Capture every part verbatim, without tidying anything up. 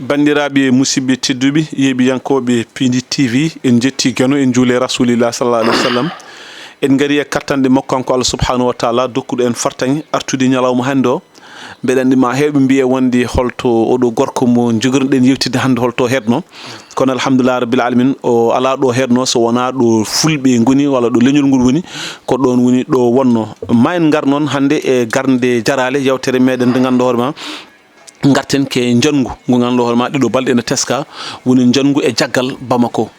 Banndiraaɓe musidɓe tedduɓe, yeeɓiyankooɓe P D T V, en njetti Geno, en njuule Rasulillah sallallahu alaihi wasallam. En ngari e kattanɗe makko kanko Allah subhanahu wa taala, dokkuɗo en fartaŋŋe artude ñalawma hannde o. Mbeɗa anndi ma heewɓe mbiya wonde holto oɗo gorko mo njogornoɗen yewtidde hannde holto heedno. Kono alhamdulillah rabbil alamin, o alaa ɗo heedno so wonaa ɗo fulɓe ngoni walla ɗo leñol ngol woni, ko ɗoon woni ɗo wonno. Ma en ngar noon hannde e garnde jaraale yewtere meɗen nde ngannduɗaa hoore ma, ngarten ke njanngu ngu ngannduɗaa hoore ma ɗeɗo balɗe ene teska, woni njanngu e jaggal Bamako.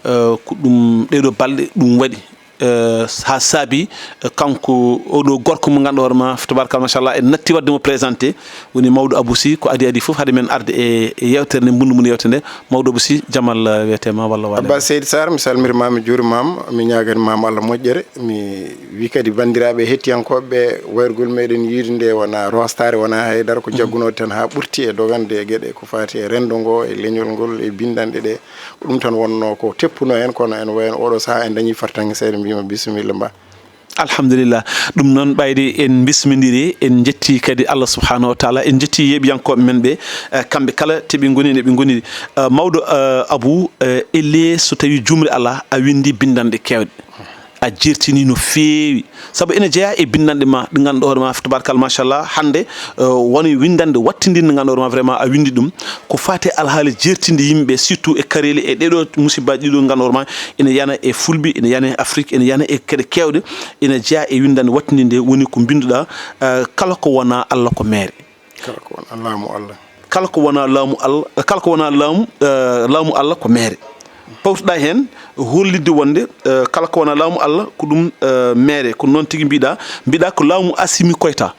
Eh, ko ɗum ɗeɗo balɗe ɗum waɗi. Eh, haa saabi, eh, kanko oɗo gorko mo ngannduɗaa hoore ma, tabarkalla machallah, en natti waɗde mo présenté, woni Mawɗo Abou Sy, ko adi adi fof, hade men arde e, e yewtere nde, mbundu mbundu yewtere nde. Mawɗo Abou Sy, jamal, eh, wiyetee ma walla waale ma. Abba Seydi Sarr, mi salmiti ma, mi juurima ma, mi ñaagani ma Allah moƴƴere. Mi wi kadi banndiraaɓe hettiyankooɓe ɓe, wayrgol meɗen yiide nde wona rostaare, wona haydara, ko jaggunoo tan haa ɓurti e dogande e geɗe ko faati e renndo ngo, e leñol ngol, e binndanɗe ɗe. Ko ɗum tan wonnoo ko teppuno en, kono en wayno oɗo sahaa en dañi fartaŋŋe seeɗa, mbiyma bisimilla mba. Alhamdulillah. Ɗum noon ɓayde en bismindiri, en njetti kadi Allah subhanahu wa taala, en njetti yeeɓiyankooɓe men ɓe, eh, kamɓe kala to ɓe ngoni, ne ɓe ngoni. Eh, mawɗo, eh, Abou, eh, elle so tawi jumri alaa, a winndi binndanɗe keewɗe. A jertini no feewi. Sabu ene jeyaa e binndanɗe ma, ɗe ngannduɗaa hoore ma, tabarkalla machallah, hannde, eh, woni winndannde wattindinde ngannduɗaa hoore ma, vraiment a winndi ɗum. Ko faati e alhaali jertinde yimɓe, surtout e kareeli e ɗeɗo musibbaaji ɗiɗo ngannduɗaa hoore ma, ene yana e fulɓe, ene yana e Afrique, ene yana e geɗe keewɗe, ene jeyaa e winndannde wattindinde woni ko mbinnduɗaa, eh, kala ko wonaa Allah ko meere. Kala ko wonaa laamu Allah. Kala ko wonaa laamu Allah, kala ko wonaa laamu, eh, laamu Allah ko meere. Pawtuɗaa heen hollitde wonde, eh, kala ko wonaa laamu Allah ko ɗum, eh, meere. Ko noon tigi mbiɗa, mbiɗa ko laamu Asimi Koyta.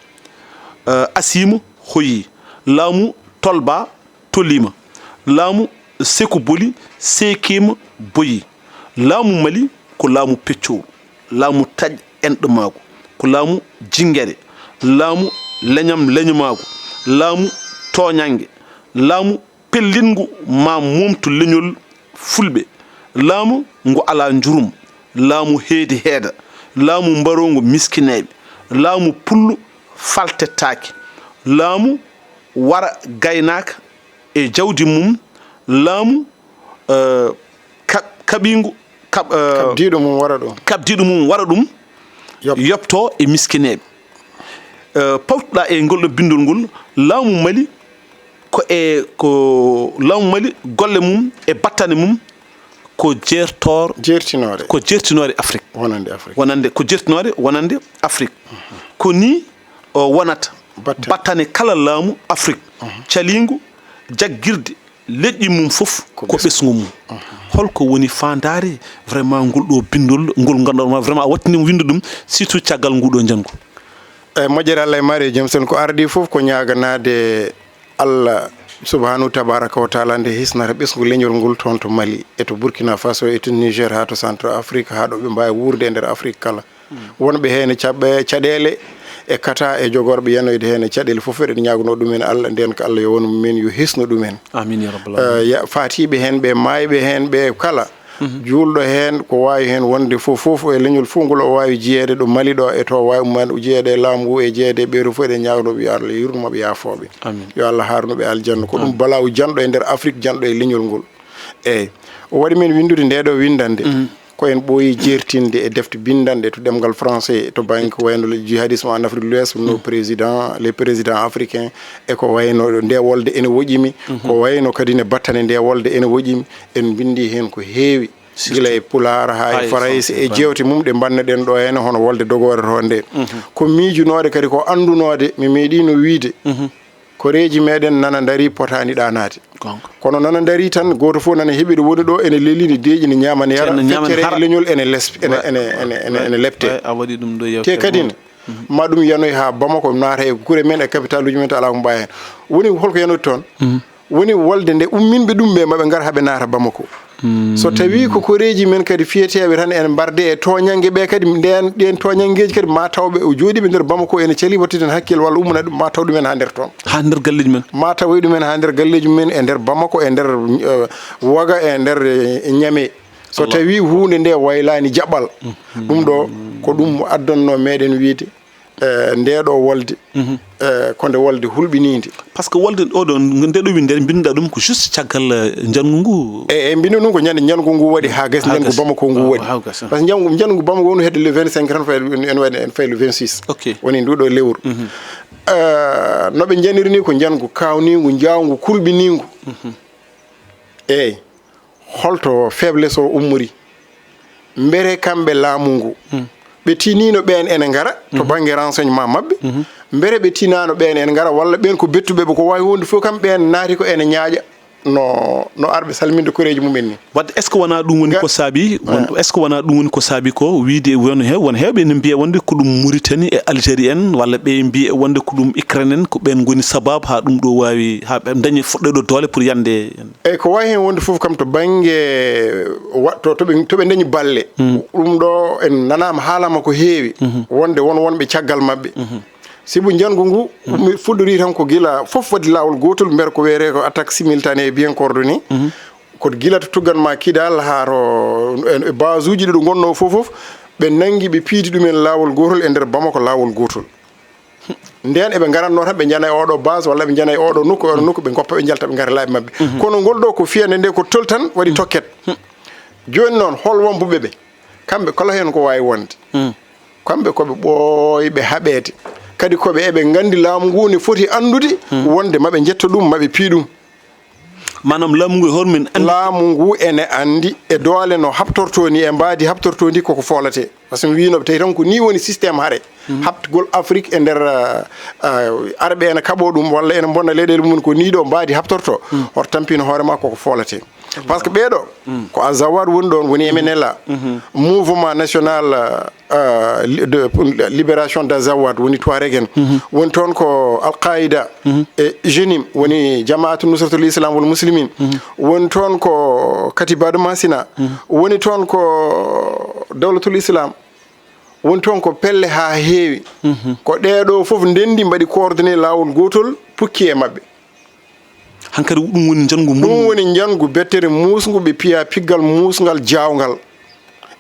Eh, Asima hoyi, laamu Tolba tolima, laamu Seku Boli seekima boyi, laamu Mali ko laamu peccooru, laamu taƴ enɗo maagu, ko laamu jingere, laamu leñam leñamaagu, laamu tooñannge, laamu pellinngu ma moomtu leñol fulɓe, laamu ngu alaa njurum, laamu heedi heeda, laamu mbaroongu miskineeɓe, laamu pullo faltettaake, laamu wara gaynaaka e jawdi mum, laamu, eh, ka-, kaɓiingu, kaɓ-, eh, kabdiiɗo mum wara ɗum. Kabdiiɗo mum wara ɗum, yoɓ- yoɓto e miskineeɓe. Eh, pawtuɗaa e ngol ɗo binndol ngol, laamu Mali ko e, ko laamu Mali golle mum e battane mum ko jeertoor-, jeertinoore. Ko jeertinoore Afrique. Wonande Afrique. Wonande, ko jeertinoore wonande Afrique. Ko ni o wonata battane, battane kala laamu Afrique, caliingu jaggirde leƴƴi mum fof ko ɓesngu mum. Holko woni faandaare vraiment ngol ɗo binndol, ngol ngannduɗaa ma vraiment a wattini mo winndu ɗum, surtout caggal ngu ɗo njanngu? Eyi, moƴƴere Allah e maare e joom sen, ko ardi fof ko ñaaganaade Allah subhanahu tabaraka wa taala nde hisnata ɓesngu leñol ngol toon to Mali, e to Burkina Faso, e to Niger, haa to Centre Afrique, haa ɗo ɓe mbaawi wuurde e nder Afrique kala. Wonɓe heen e caɓɓe-, caɗeele e kata e jogorɓe yanoyde heen e caɗeele fof, eɗen ñaaganoo ɗumen Allah, ndeen ko Allah yo won mumen, yo hisnu ɗumen. Amin ya rabbal alamin. Eh, ya-, faatiiɓe heen ɓe, maayɓe heen ɓe kala, juulɗo heen, ko waawi heen wonde fof, fof e leñol fof ngol, o waawi jeyeede ɗo Mali ɗo, e to waawi mumen jeyeede e laamu ngu, e jeyeede e ɓeeɗo fof, eɗen ñaaganoo ɓe yo Allah yurmo ɓe, yaafoo ɓe. Amin. Yo Allah haarnu ɓe aljanna. Ko ɗum balaawu janɗo e nder Afrique, janɗo e leñol ngol. Eeyi. O waɗi men winndude ndee ɗo winndannde. Ko en ɓooyi jeertinde e defte binndanɗe to ɗemngal français, to bannge ko wayno le jihadisme en Afrique de l'Ouest, no président, les présidents africains, e ko wayno nde wolde ene woƴimi, ko wayno kadi ne battane nde wolde ene woƴimi. En mbinndi heen ko heewi, gila e Pulaar haa e Farayse, e jeewte mum ɗe mbanneɗen ɗo heen, hono wolde dogoore to nde. Ko miijunoore kadi, ko anndunoode, mi meeɗiino wiyde, koreeji meɗen nana ndarii, potaani ɗaanaade. Goonga. Kono nana ndarii tan, gooto fof nana heɓi ɗo woni ɗo, ene lelii, ne deeƴi, ne ñaama, ne yara, feccere e leñol ene lesp-, ene, ene, ene, ene, ene leptee. A waɗi ɗum ɗo yewtere. Te kadi ne, ma ɗum yanoy haa Bamako, naata e gure men, e capitaluuji men, to alaa ko mbaawi heen. Woni holko yanoti toon? Woni wolde nde umminɓe ɗum ɓe, maɓe ngar haa ɓe naata Bamako. So tawii ko koreeji men kadi fiyeteeɓe tan ene mbarde e tooñannge ɓe kadi, ndeen, ɗeen tooñanngeeji kadi ma tawɓe o jooɗiiɓe nder Bamako ene calii waɗtude heen hakkille walla ummana ɗum, ma taw ɗumen haa nder toon. Haa nder galleeji men. Ma tawoy ɗumen haa nder galleeji men, e nder Bamako, e nder, eh, Waga, e nder, eh, Ñame. So tawii huunde nde waylaani jaɓɓal, ɗum ɗo ko ɗum addannoo meɗen wiyde Eh, nde ɗo wolde, eh, ko nde wolde hulɓiniinde. Parce que wolde o ɗo, nde ɗo winde, mbinda ɗum ko juste caggal, eh, njanngu ngu. E, e mbinda ɗum ko ñande njanngu ngu waɗi haa gasi, haa njanngu gasi. Bamako ngu waɗi. Haa gasi. Parce que njanngu, njanngu Bamako ngu hedde le vingt-cinq tan, fayi, en waɗi, en fayi le vingt-six. Ok. Woni ndu ɗo lewru. Eh, no ɓe njaniri ni ko njanngu kaawningu, njaawngu, kulɓiningu. Eeyi. Holto faiblesse o ummori? Mbere kamɓe laamu ngu, ɓe tinino ɓeen ene ngara to bannge renseignement maɓɓe? Mbere ɓe tinano ɓeen ene ngara, walla ɓeen ko bettuɓe ɓe, ko waawi wonde fof kam ɓeen naati ko ene ñaaƴa no, no arɓe salminde koreeji mumen ni? Wadde, est ce que wona ɗum woni ko saabi, won, est ce que wona ɗum woni ko saabi ko wiide won he, won heewɓe ene mbiya wonde ko ɗum Mauritanie e Algérie en, walla ɓe mbiya wonde ko ɗum Ukraine en, ko ɓeen ngoni sababu haa ɗum ɗo waawi, haa ɓe dañi fuɗɗoyɗo doole pour yande? Eyi, ko wayi heen wonde fof kam to bannge wa-, to, to ɓe, to ɓe dañi balle. Ɗum ɗo en nanaama haalama ko heewi, wonde won wonɓe caggal maɓɓe. Sibu njanngu ngu, mi fuɗɗori tan ko gila fof waɗi laawol gootol, mbiyata ko wiyetee ko attaque simultanée et bien coordonnée. Ko gila to tuggan ma Kidal haa to, e, e base uji ɗo ɗo ngonnoo fof, fof, ɓe nanngi, ɓe piidi ɗumen laawol gootol e nder Bamako, laawol gootol. Ndeen eɓe ngaratnoo tan, ɓe njana e oɗo base walla ɓe njana e oɗo nokku, oɗo nokku, ɓe ngoppa, ɓe njalta, ɓe ngara laabi maɓɓe. Kono ngol ɗo ko fiyande nde ko tol tan waɗi tokket. Jooni noon, hol wonɓe ɓe? Kamɓe kala heen ko waawi wonde. Kamɓe ko ɓe ɓooyɓe haɓeede. Kadi ko ɓe, eɓe nganndi laamu ngu ne foti anndude wonde maɓe njetto ɗum, maɓe pii ɗum. Maanaam laamu ngu e hoore mum ene anndi. Laamu ngu ene anndi e doole no haɓtortoo ni, e mbaadi haɓtortoo ndi koko foolatee. Par ce que mi wiino tawi tan ko ni woni système hare. Haɓtugol Afrique e nder, ah, ah, arɓe ene kaɓoo ɗum walla ene mbonna leyɗeele mum ko ni ɗo mbaadi haɓtortoo. Hoto tampino hoore ma koko foolatee. Par ce que ɓee ɗo, ko Azawad woni ɗoon, woni M N L A. Mouvement national, ah, ah, li-, de, pour libération d'Azawad, woni Tuareg en. Woni toon ko Al-Qaida e jenim, woni Jamaatu Nusratul Islam wal Muslimin. Woni toon ko Katiba de Masina. Woni toon ko Dawlatul Islam. Woni toon ko pelle haa heewi. Ko ɗee ɗo fof ndenndi, mbaɗi coordonné laawol gootol, pukki e maɓɓe. Hankadi ɗum woni njanngu. Ɗum woni njanngu bettere muusngu, ɓe piya piggal muusngal, jaawngal.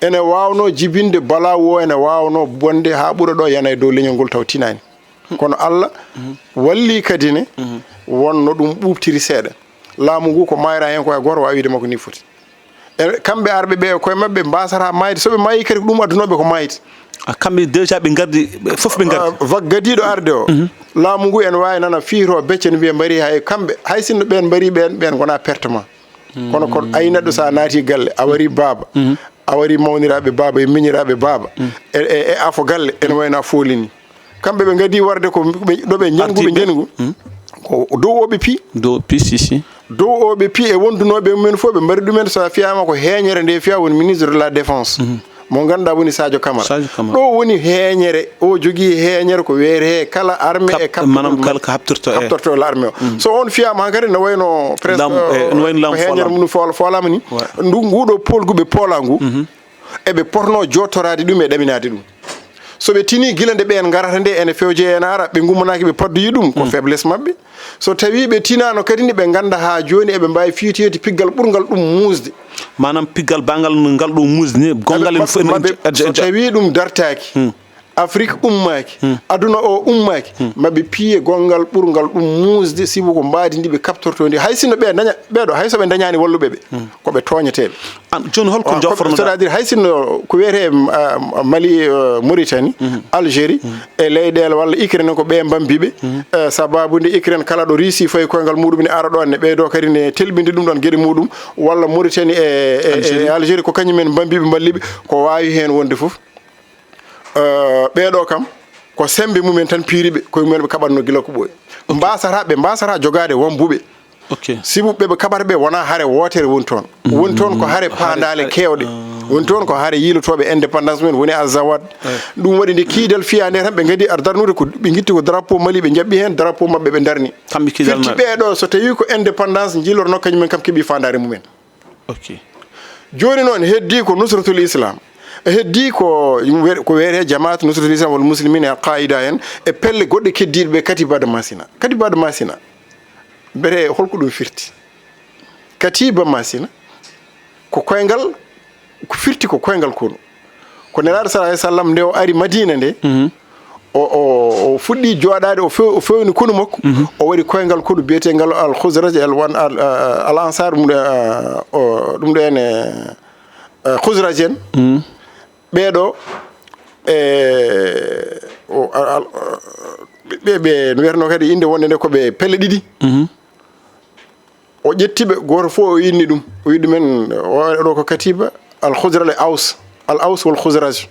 Ene waawnoo jibinde balaa o, ene waawnoo bonde haa ɓura ɗo, yana e dow leñol ngol taw tinaani. Kono Allah walli kadi ne, wonno ɗum ɓuuɓtiri seeɗa. Laamu ngu ko maayra heen ko hay gooto waawi wiide makko ni foti. E kamɓe arɓe ɓe e koye maɓɓe mbaasata maayde. So ɓe maayi kadi ko ɗum addunooɓe ko maayde. A, kamɓe déjà ɓe ngardi, ɓe fof ɓe ngardi. Ah, vague gadiiɗo arde o. Laamu ngu ene waawi nana fiiro becce no mbiya mbari hay kamɓe. Hay sinno ɓeen mbari ɓeen, ɓeen ngona pertement. Kono ko ay neɗɗo so a naati galle, a wari baaba. A wari mawniraaɓe baaba e miñiraaɓe baaba. E, e, e afo galle, ene wayno a fooli ni. Kamɓe ɓe ngadii warde ko ɓe, ɗo ɓe njanngu, ɓe njanngu. Ko dow o ɓe pii. Dow o pii, si, si. Dow o ɓe pii e wondunooɓe mumen fof, ɓe mbari ɗumen, so a fiyaama ko heeñere nde fiya woni ministre de la défense. Mo ngannduɗaa woni Sadio Camara. Sadio Camara. Ɗo woni heeñere, o jogii heeñere ko weere he kala armée e kaɓ-, maanaam kala ko haɓtorto e haɓtorto l'armée o. So on fiyaama hankadi no wayno presque, laamu, eh, no wayno laamu ko heeñere foolaama. Mum fool-, foolaama ni. Ouais. Ndu, nguɗo poolgu ɓe poola ngu. Eɓe potnoo jooɗtoraade ɗum e ɗaminaade ɗum. So ɓe tinii gila nde ɓeen ngarata nde ene fewje ene ara, ɓe ngummanaaki ɓe paddoyi ɗum, ko faiblesse maɓɓe. So tawii ɓe tinaano kadi ne, ɓe ngannda haa jooni eɓe mbaawi fiyoteede piggal ɓurngal ɗum muusde. Maanaam piggal baangal ngal ɗo muusde ni, gonngal en fof maɓɓe, so tawii ɗum dartaaki, Afrik ummaaki, aduna o ummaaki, maɓe piye gonngal ɓurngal ɗum muusde, sibu ko mbaadi ndi ɓe kaɓtortoo ndi. Hay sinno ɓe daña, ɓee ɗo, hay so ɓe dañaani walluɓe ɓe, ko ɓe tooñeteeɓe. An, jooni hol ko jofronoɗaa? C'est-à-dire, hay sinno ko wiyetee, ah, Mali, eh, Mauritanie, Algérie, e leyɗeele walla Ukraine ko ɓe mbambi ɓe. Eh, sababu nde Ukraine kala ɗo Russie fayi koyngal muɗum ne ara ɗoon, ne ɓeydoo kadi ne telɓinde ɗum ɗoon geɗe muɗum, walla Mauritanie e, e, e Algérie. Algérie ko kañum en mbambi ɓe, mballi ɓe, ko waawi heen wonde fof. Eh, ɓee ɗo kam, ko semmbe mumen tan piiri ɓe, koye mumen ɓe kaɓatnoo gila ko ɓooyi. Mbaasata, ɓe mbaasata jogaade wambuɓe. Ok. Sibu ɓe ɓe kaɓata ɓe wonaa hare wootere woni toon. Woni toon ko hare paandaale keewɗe. Woni toon ko hare yiilotooɓe indépendance men, woni Azawad. Ɗum waɗi nde kiidal fiyaa nde tan, ɓe ngadi ar darnude ko, ɓe ngitti ko drapeau Mali, ɓe njaɓɓi heen drapeau maɓɓe, ɓe ndarni. Kamɓe kiidal. Firti maɓɓe. Ɓee ɗo, so tawii ko indépendance njilornoo, kañum en kam keɓi faandaare mumen. Ok. Jooni noon, heddii ko Nusratul Islam. Heddii ko, ko wiyetee Jamaat Nusratul Islam wal Muslimin e Al Qaida en, e pelle goɗɗe keddiiɗe ɓe, Katiba de Masina. Katiba de Masina. Mbete holko ɗum firti? Katiba Masina ko koyngal, ko firti ko koyngal konu. Ko Nelaaɗo sallallahu alayhi wa sallam nde o ari Madina nde, O, o, o fuɗɗi jooɗaade, o few-, o fewni konu makko, o waɗi koyngal konu biyetengal Al Khuzraj, Al Wan-, Al, Al Ansar, ɗum ɗo, eh, o, ɗum ɗo ene, eh, Khuzraj en. Ɓeeɗo, eh, o, al, al, ɓe, ɓe, ɓe no wiyatnoo kadi innde wonde nde ko ɓe pelle ɗiɗi. O ƴetti ɓe, gooto fof o inni ɗum. O wi ɗumen, o, oɗo ko katiba Al Khuzraj e Aws, Al Aws wal Khuzraj.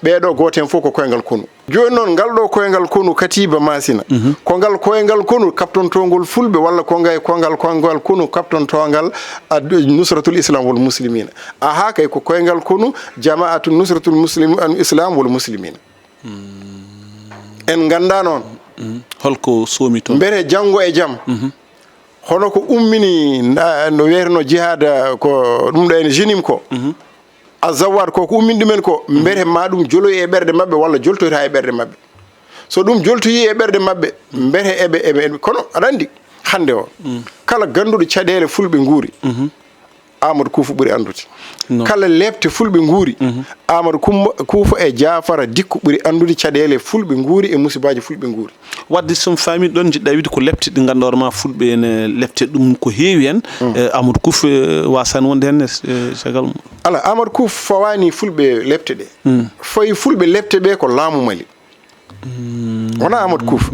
Ɓeeɗo gooto heen fof ko koyngal konu. Jooni noon, ngal ɗo koyngal konu katiba Masina, ko ngal koyngal konu kaɓtontoongol fulɓe, walla ko ngay, ko ngal, ko ngal konu kaɓtontoongal ad-, Nusratul Islam wal Muslimina? Aha, kay ko koyngal konu Jamaatu Nusratul Muslim, al Islam wal Muslimina. En nganndaa noon. Holko soomi toon? Mbete janngo e jam, hono ko ummini, na-, no wiyeteno jihaad, ko ɗum ɗo en jenim ko, Azawad ko, ko ummini ɗumen ko, mbete ma ɗum joloy e ɓerɗe maɓɓe walla joltoyta e ɓerɗe maɓɓe? So ɗum joltoyi e ɓerɗe maɓɓe, mbete eɓe, eɓe, eɓe, kono aɗa anndi, hannde o, kala gannduɗo caɗeele fulɓe nguuri, Amadou Kuufa ɓuri anndude. Kala lepte fulɓe nguuri, Amadou Kumba, Kuufa e Jaafara Dikko ɓuri anndude caɗeele fulɓe nguuri e musibaaji fulɓe nguuri. Wadde, so mi faami ɗon, njiɗɗa wiide ko lepte ɗe ngannduɗaa ma fulɓe ene lepte ɗum ko heewi en, eh, Amadou Kuufa, eh, wasaani wonde heen, eh, caggal mum. Ala, Amadou Kuufa fawaani fulɓe lepte ɗe. Fawi fulɓe lepte ɓe ko laamu Mali. Wona Amadou Kuufa.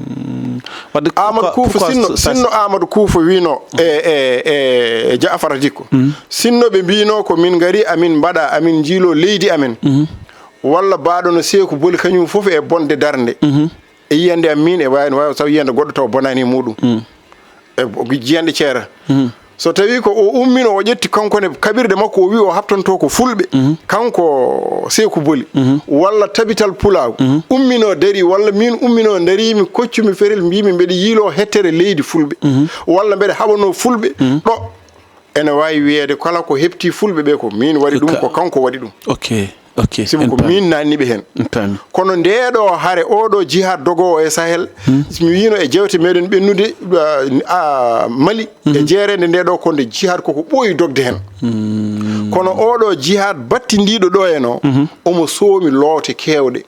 Wadde, Amadou Kuufa, sinno, sinno Amadou Kuufa wino e, e, e Jaafara Dikko. Sinno ɓe mbino ko min ngari amin mbaɗa, amin njiilo leydi amen. Walla mbaɗono Seeku Boli kañum fof e bonde darnde. E yiyande am min e wawi, no wawi taw yiyande goɗɗo taw bonani e muɗum. E bo-, jiyanɗe ceera. So tawi ko o ummino, o ƴetti kanko ne kaɓirɗe makko, o wi o habtanto ko fulɓe, kanko Seeku Boli, walla Tabital Pulaaw, ummino dari, walla min ummino darimi, koccumi fetel, mbimi mbeɗa yiilo hettere leydi fulɓe, walla mbeɗa haɓano fulɓe, ɗo ene wawi wiyeede kala ko hepti fulɓe ɓe ko min waɗi ɗum, ko kanko waɗi ɗum. Ok. Ok, sibu ko min nanni ɓe heen. Kono ndeeɗo hare, oɗo jihad dogowo e Sahel, mi wino e jewte meɗen ɓennude, a, Mali, e jeerende ndeɗo, ko nde jihad koko ɓooyi dogde heen. Kono oɗo jihad battindiɗo ɗo en o, omo soomi loote kewɗe.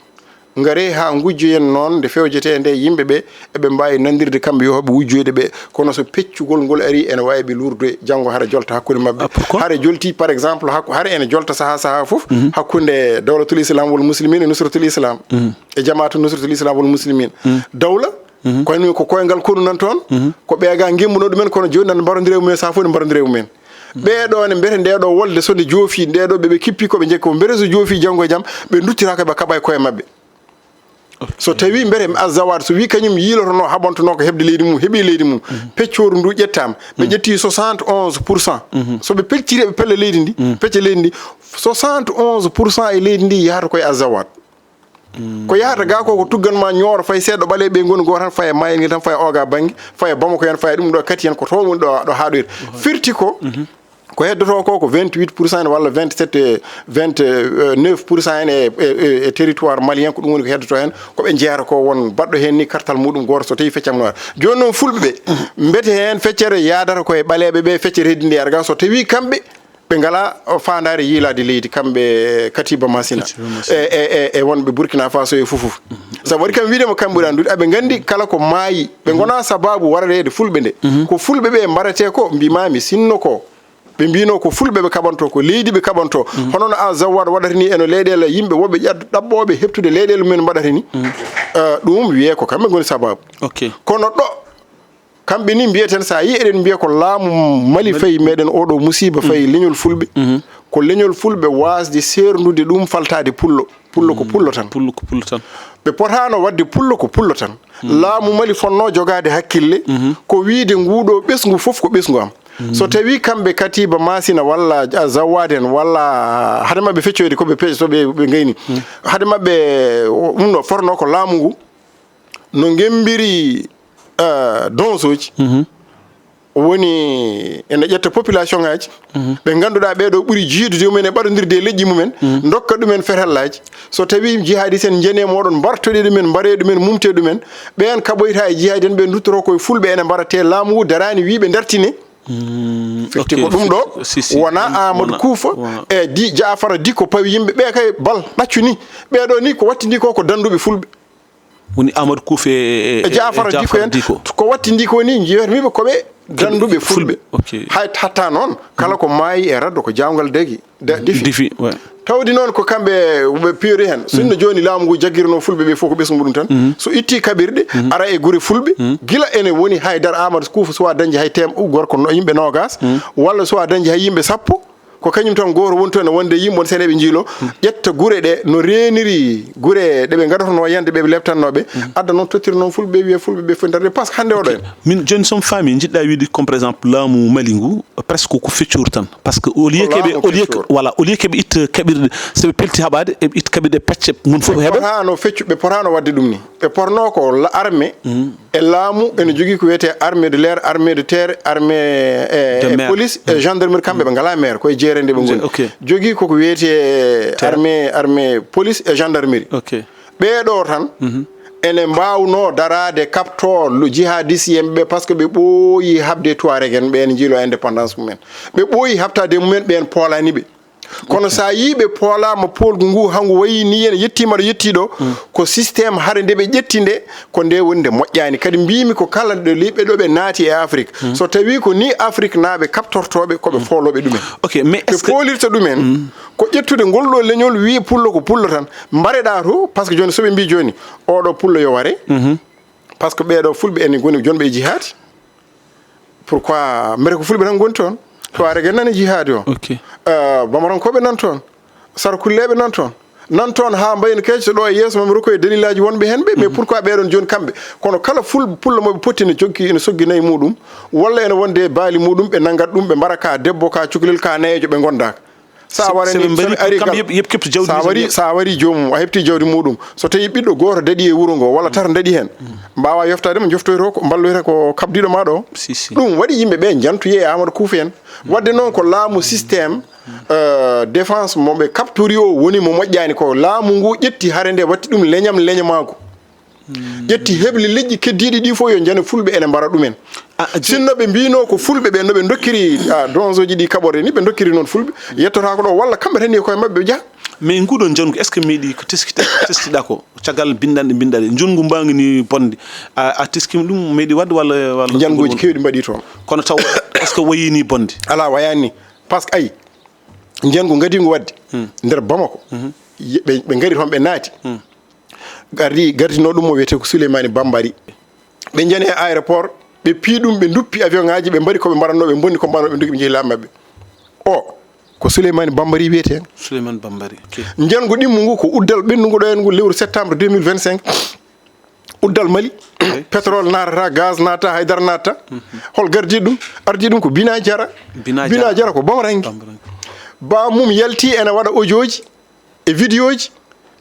Ngare haa ngujjoyen noon nde fewjetee nde, yimɓe ɓe eɓe mbaawi nandirde kamɓe yo ɓe wujjoyde ɓe, kono so peccugol ngol ari, ene waawi ɓe luurdoye janngo, hara jolta hakkunde maɓɓe. Ah, pourquoi? Hara jolti, par exemple, hakku-, hara ene jolta sahaa sahaa fof hakkunde Dawlatul Islam wal Muslimin e Nusratul Islam e Jamaatu Nusratul Islam wal Muslimin. Dawla, ko wayno ko koyngal konu nan toon, ko ɓeegaa ngimbuno ɗumen, kono jooni nan mbarondire e mumen, sahaa fof ne mbarondire e mumen. Ɓee ɗoo ne mbiyete ndee ɗoo wolde so nde joofi, ndee ɗoo ɓe, ɓe kippi ko ɓe njekki, ko mbiyete so joofi janngo e jam, ɓe nduttira ko ɓe kaɓa e koye maɓɓe. So tawi mbiyete Azawad, so wi kañum yiilotono, haɓantono ko heɓde leydi mum, heɓi leydi mum, peccooru ndu ƴettaama, ɓe ƴetti soixante et onze pour cent. So ɓe pecciri, ɓe pelle leydi ndi, pecce leydi ndi, soixante et onze pour cent e leydi ndi yahata koye Azawad. Ko yahata ga ko, ko tuggan ma Ñooro, fay seeɗa ɓaleeɓe ɓe ngoni goo tan, faya Mayel ngel tan, faya oga bannge, faya Bamako en, faya ɗum ɗo Kati en, ko toon woni ɗo, ɗo haaɗoyta. Firti ko, ko heddoto ko, ko vingt-huit pour cent en walla vingt-sept, vingt-neuf pour cent en e, e, e, e territoire malien, ko ɗum woni ko heddoto heen, ko ɓe jeeyata ko, won baɗɗo heen ni kartal muɗum gooto, so tawi feccam no waɗa. Jooni noon, fulɓe ɓe, mbete heen feccere yaadata ko e ɓaleeɓe ɓe, feccere heddi nde yaata ga, so tawi kamɓe ɓe ngala, o, faandaare yiilaade leydi, kamɓe Katiba Masina. Katiba Masina. E, e, e, e wonɓe Burkina Faso e fof fof. Sabu waɗi kam wiide mo kamɓe ɓuri anndude, aɓe nganndi kala ko maayi, ɓe ngona sababu warareede fulɓe nde. Ko fulɓe ɓe mbaratee ko, mbimaami sinno ko. Ɓe mbino ko fulɓe ɓe kaɓanto, ko leydi ɓe kaɓanto. Hono no Azawad waɗata ni, eno leyɗeele yimɓe woɓɓe ƴat-, ɗaɓɓooɓe heɓtude leyɗeele mumen mbaɗata ni. Eh, ɗum wiyee ko kamɓe ngoni sababu. Ok. Kono ɗo, kamɓe ni mbiyeten, so a yii eɗen mbiya ko laamu Mali fayi meɗen, oɗo musiba fayi leñol fulɓe. Ko leñol fulɓe wasde seerndude ɗum faltaade pullo. Pullo ko pullo tan. Pullo ko pullo tan. Ɓe potaano waɗde pullo ko pullo tan. Laamu Mali fotnoo jogaade hakkille, ko wiyde nguɗo ɓesngu fof ko ɓesngu am. So tawi kamɓe Katiba Masina walla Azawad en walla hade maɓɓe feccoyde ko ɓe pe-, so ɓe, ɓe ngayni. Hade maɓɓe, o, ɗum ɗo fotnoo ko laamu ngu. No ngembiri, eh, donsoji, woni ene ƴetta population ngaji, ɓe ngannduɗaa ɓee ɗoo ɓuri jiidude mumen e ɓaɗondirde e leƴƴi mumen, ndokka ɗumen fetallaaji. So tawi jihadis en njene mooɗon, mbartoɗe ɗumen, mbare ɗumen, mumte ɗumen, ɓeen kaɓoyta e jihadi en, ɓe nduttoroo koye fulɓe, ene mbaratee, laamu ngu daraani, wii ɓe ndartine. Firti ko ɗum ɗo, wona Amadou Kuufa e di Jaafara Dikko pawi yimɓe ɓe kay bal ɗaccu ni. Ɓee ɗoo ni ko wattindi ko, ko dannduɓe fulɓe. Woni Amadou Koufi e, e, e Jafara Diko en. Ko wattindi ko ni, jiyatmi ɓe ko ɓe dannduɓe Fulɓe. Hay hatta noon, kala ko maayi e raddo ko jaawngal dagi. Defi. Tawdi noon ko kamɓe ɓe piyori heen. So inno jooni laamu ngu jaggirnoo Fulɓe ɓe fof ko ɓesngu ɗum tan. So itti kaɓirɗe, ara e gure Fulɓe, gila ene woni Haydara Amadou Koufi suwa dañde hay tem-, gorko no, yimɓe noogas, walla suwa dañde hay yimɓe sappo, ko kañum tan gooto woni toon ene wonde yimɓe won sene ɓe njiilo, ƴetta gure ɗe no reeniri gure ɗe ɓe ngadotonoo yande ɓe ɓe leptannoo ɓe, adda noon tottir noon Fulɓe ɓe wiya Fulɓe ɓe fof ndarde, parce que hannde oɗo en. Min jooni so mi faami, njiɗɗa wiide comme par exemple laamu Mali ngu, presque ko feccuru tan. Parce que au lieu keɓe, au lieu, voilà, au lieu keɓe itta kaɓirɗe, so ɓe pelti haɓaade, eɓe itta kaɓirɗe pecce, mum fof heɓa. Ɓe potaano feccu, ɓe potaano waɗde ɗum ni. Ɓe potnoo ko la armée e laamu ene jogii ko wiyetee armée de l'air, armée de terre, armée e police e gendarmerie, kamɓe ɓe ngalaa maire, koye jeere nde ɓe ngoni. Jogii koko wiyetee armée, armée police e gendarmerie. Ɓee ɗoo tan ene mbaawnoo daraade kaɓtoo jihadiste en ɓe, parce que ɓe ɓooyi haɓde Touareg en ɓeen njiilo indépendance mumen. Ɓe ɓooyi haɓtaade mumen ɓeen poolaani ɓe. Kono so a yii ɓe poolaama poolgu ngu, hangu wayi ni ene yettiima ɗo yettii ɗo, ko système hare nde ɓe ƴetti nde, ko nde woni nde moƴƴaani. Kadi mbiimi ko kala ɗo liɓɓe ɗo ɓe naati e Afrique. So tawii ko ni Afrique naaɓe kaɓtortooɓe ko ɓe foolooɓe ɗumen. Ok, mais ɓe poolirta ɗumen ko ƴettude ngol ɗo leñol, wii pullo ko pullo tan. Mbareɗaa to, parce que jooni so ɓe mbii jooni, oɗo pullo yo ware, parce que ɓeeɗo Fulɓe ene ngoni jonɓe e jihaadi. Pourquoi? Mbete ko Fulɓe tan ngoni toon. Tuareg en nan e jihaadi o. Ok. Euh, Bamarankoɓe nan toon. Sarkulleɓe nan toon. Nan toon haa mbayno kecco ɗo e yeeso maɓɓe rokkoye dalilaji wonɓe hen ɓe. Mais pourquoi ɓeɗon joni kamɓe? Kono kala ful-, pullo moɓe potti ne joggi, ene soggi nayi muɗum. Walla ene wonde e baali muɗum, ɓe nanngat ɗum, ɓe mbara ka debbo, ka cukalel, ka nayejo, ɓe ngondaka. Sa Se-, wara se ni, ɓe so mbari ɓe ari kam gal, yeɓ-, yeɓ kepti jawdi sa mumen wari, yeɓ- sa wari joomum, a heɓti jawdi muɗum. So tawi ɓiɗɗo gooto daɗi e wuro ngo, walla tata daɗi hen, mbawa yoftade mo, joftoyto ko, mballoyta ko kabdiɗo ma ɗo. Si, si. Ɗum waɗi yimɓe ɓe njantuye e Amadou Koufi en. Wadde noon ko laamu système, euh, défense mo ɓe captori o woni mo moƴƴani ko. Laamu ngu ƴetti hare nde, watti ɗum leñam leñamaagu. Ƴetti hebli leƴƴi keddiiɗi ɗi fof yo njane fulɓe ene mbara ɗumen. Ah, ah, jo- Sinno ɓe mbino ko fulɓe ɓe no ɓe dokkiri, ah, donzoji ɗi kaɓorde ni, ɓe dokkiri noon fulɓe. Yettotaako ɗo, walla kamɓe tan ni e koye maɓɓe ɓe jaha. Mais nguɗon njanngu, est-ce que meeɗi ko teskita-, teskiɗa ko caggal bindanɗe mbinɗaɗe, njonngu mbaangu ni bonde? A, a teskima ɗum, meeɗi waɗde walla, walla Njannguji keewɗi mbaɗi toon. Kono taw, est-ce que wayini bonde? Ala, wayani. Parce que ayi, njanngu ngadingu waɗde nder Bamako. Ye-, ɓe, ɓe ngari toon, ɓe naati. Gardi, gardinoo ɗum mo wiyetee ko Souleymane Bambari. Ɓe njani e aéroport, ɓe pii ɗum, ɓe nduppi avion ŋaaji, ɓe mbaɗi ko ɓe mbaɗatnoo, ɓe mbonni ko mbaɗatnoo, ɓe ndogi, ɓe njehi laamu maɓɓe. O, ko Souleymane Bambari wiyetee. Souleymane Bambari, ok. Njanngu ɗimmu ngu ko uddal ɓenndu ngu ɗo en ngu lewru septembre deux mille vingt-cinq. Uddal Mali, pétrole naatata, gaz naatata, haydara naatata. Hol gardi ɗum? Ardi ɗum ko Bina Jara. Bina Jara. Bina Jara ko Bamarangi. Bamarangi. Ba mum yalti ene waɗa audioji e vidéoji,